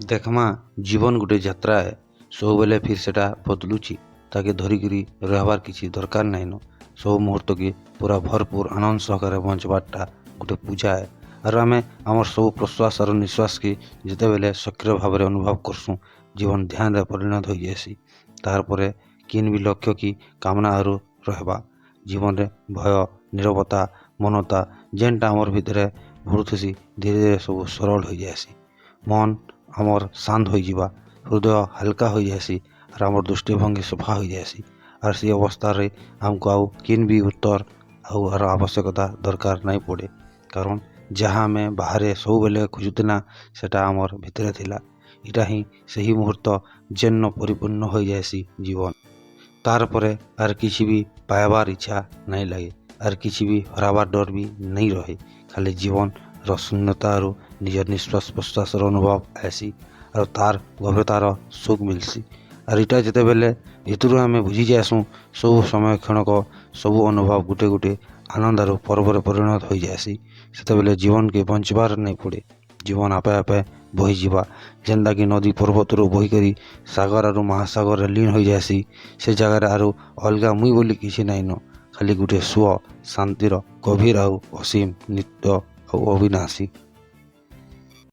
ଦେଖ୍ମା, ଜୀବନ ଗୁଟେ ଯାତ୍ରା ଏ, ସବୁବେଲେ ଫିର୍ ସେଟା ବଦଲୁଛି। ତାକେ ଧରିକିରି ରହେବାର୍ କିଛି ଦରକାର ନାଇଁନ। ସବୁ ମୁହୂର୍ତ୍ତକେ ପୁରା ଭରପୁର ଆନନ୍ଦ ସହକାରେ ବଞ୍ଚବାର୍ଟା ଗୁଟେ ପୂଜା ଏ। ଆରୁ ଆମେ ଆମର୍ ସବୁ ପ୍ରଶ୍ୱାସ ଆରୁ ନିଶ୍ୱାସକେ ଯେତେବେଲେ ସକ୍ରିୟ ଭାବରେ ଅନୁଭବ କରସୁଁ, ଜୀବନ ଧ୍ୟାନରେ ପରିଣତ ହୋଇଯାଏସି। ତାର୍ ପରେ କିନ୍ ବି ଲକ୍ଷ୍ୟ କି କାମନା ଆରୁ ରହେବା ଜୀବନରେ ଭୟ, ନିରବତା, ମୌନତା ଯେନ୍ଟା ଆମର୍ ଭିତରେ ଭରୁଥିସି, ଧୀରେ ଧୀରେ ସବୁ ସରଳ ହୋଇଯାଏସି। ମନ୍ ଆମର୍ ଶାନ୍ତ ହୋଇଯିବା, ହୃଦୟ ହାଲକା ହୋଇଯାଏସି ଆର୍ ଆମର୍ ଦୃଷ୍ଟିଭଙ୍ଗୀ ସଫା ହୋଇଯାଏସି। ଆର୍ ସେ ଅବସ୍ଥାରେ ଆମକୁ ଆଉ କିନ୍ ବି ଉତ୍ତର ଆଉ ଆର ଆବଶ୍ୟକତା ଦରକାର ନାଇଁ ପଡ଼େ, କାରଣ ଯାହା ଆମେ ବାହାରେ ସବୁବେଲେ ଖୋଜୁଥିନା, ସେଟା ଆମର୍ ଭିତରେ ଥିଲା। ଇଟା ହିଁ ସେହି ମୁହୂର୍ତ୍ତ ଯେନ୍ନ ପରିପୂର୍ଣ୍ଣ ହୋଇଯାଏସି ଜୀବନ। ତାର୍ ପରେ ଆର୍ କିଛି ବି ପାଇବାର୍ ଇଚ୍ଛା ନାଇଁ ଲାଗେ, ଆର୍ କିଛି ବି ହରାବାର୍ ଡର୍ ବି ନାଇଁ ରହେ। ଖାଲି ଜୀବନର ଶୂନ୍ୟତାରୁ ନିଜର ନିଶ୍ୱାସ ପ୍ରଶ୍ୱାସର ଅନୁଭବ ଆଏସି ଆରୁ ତାର୍ ଗଭୀରତାର ସୁଖ ମିଲ୍ସି। ଆର୍ ଇଟା ଯେତେବେଲେ ଭିତରୁ ଆମେ ବୁଝି ଯାଏସୁଁ, ସବୁ ସମୟ କ୍ଷଣକ ସବୁ ଅନୁଭବ ଗୁଟେ ଗୁଟେ ଆନନ୍ଦ ଆରୁ ପର୍ବରେ ପରିଣତ ହୋଇଯାଏସି। ସେତେବେଲେ ଜୀବନକେ ବଞ୍ଚବାର୍ ନାଇଁ ପଡ଼େ, ଜୀବନ ଆପେ ଆପେ ବହିଯିବା, ଯେନ୍ତାକି ନଦୀ ପର୍ବତରୁ ବହିକରି ସାଗର ଆରୁ ମହାସାଗରରେ ଲୀନ ହୋଇଯାଏସି। ସେ ଜାଗାରେ ଆରୁ ଅଲଗା ମୁଇଁ ବୋଲି କିଛି ନାଇଁନ, ଖାଲି ଗୁଟେ ସୁଅ ଶାନ୍ତିର ଗଭୀର ଆଉ ଅସୀମ, ନିତ୍ୟ ଆଉ ଅବିନାଶୀ।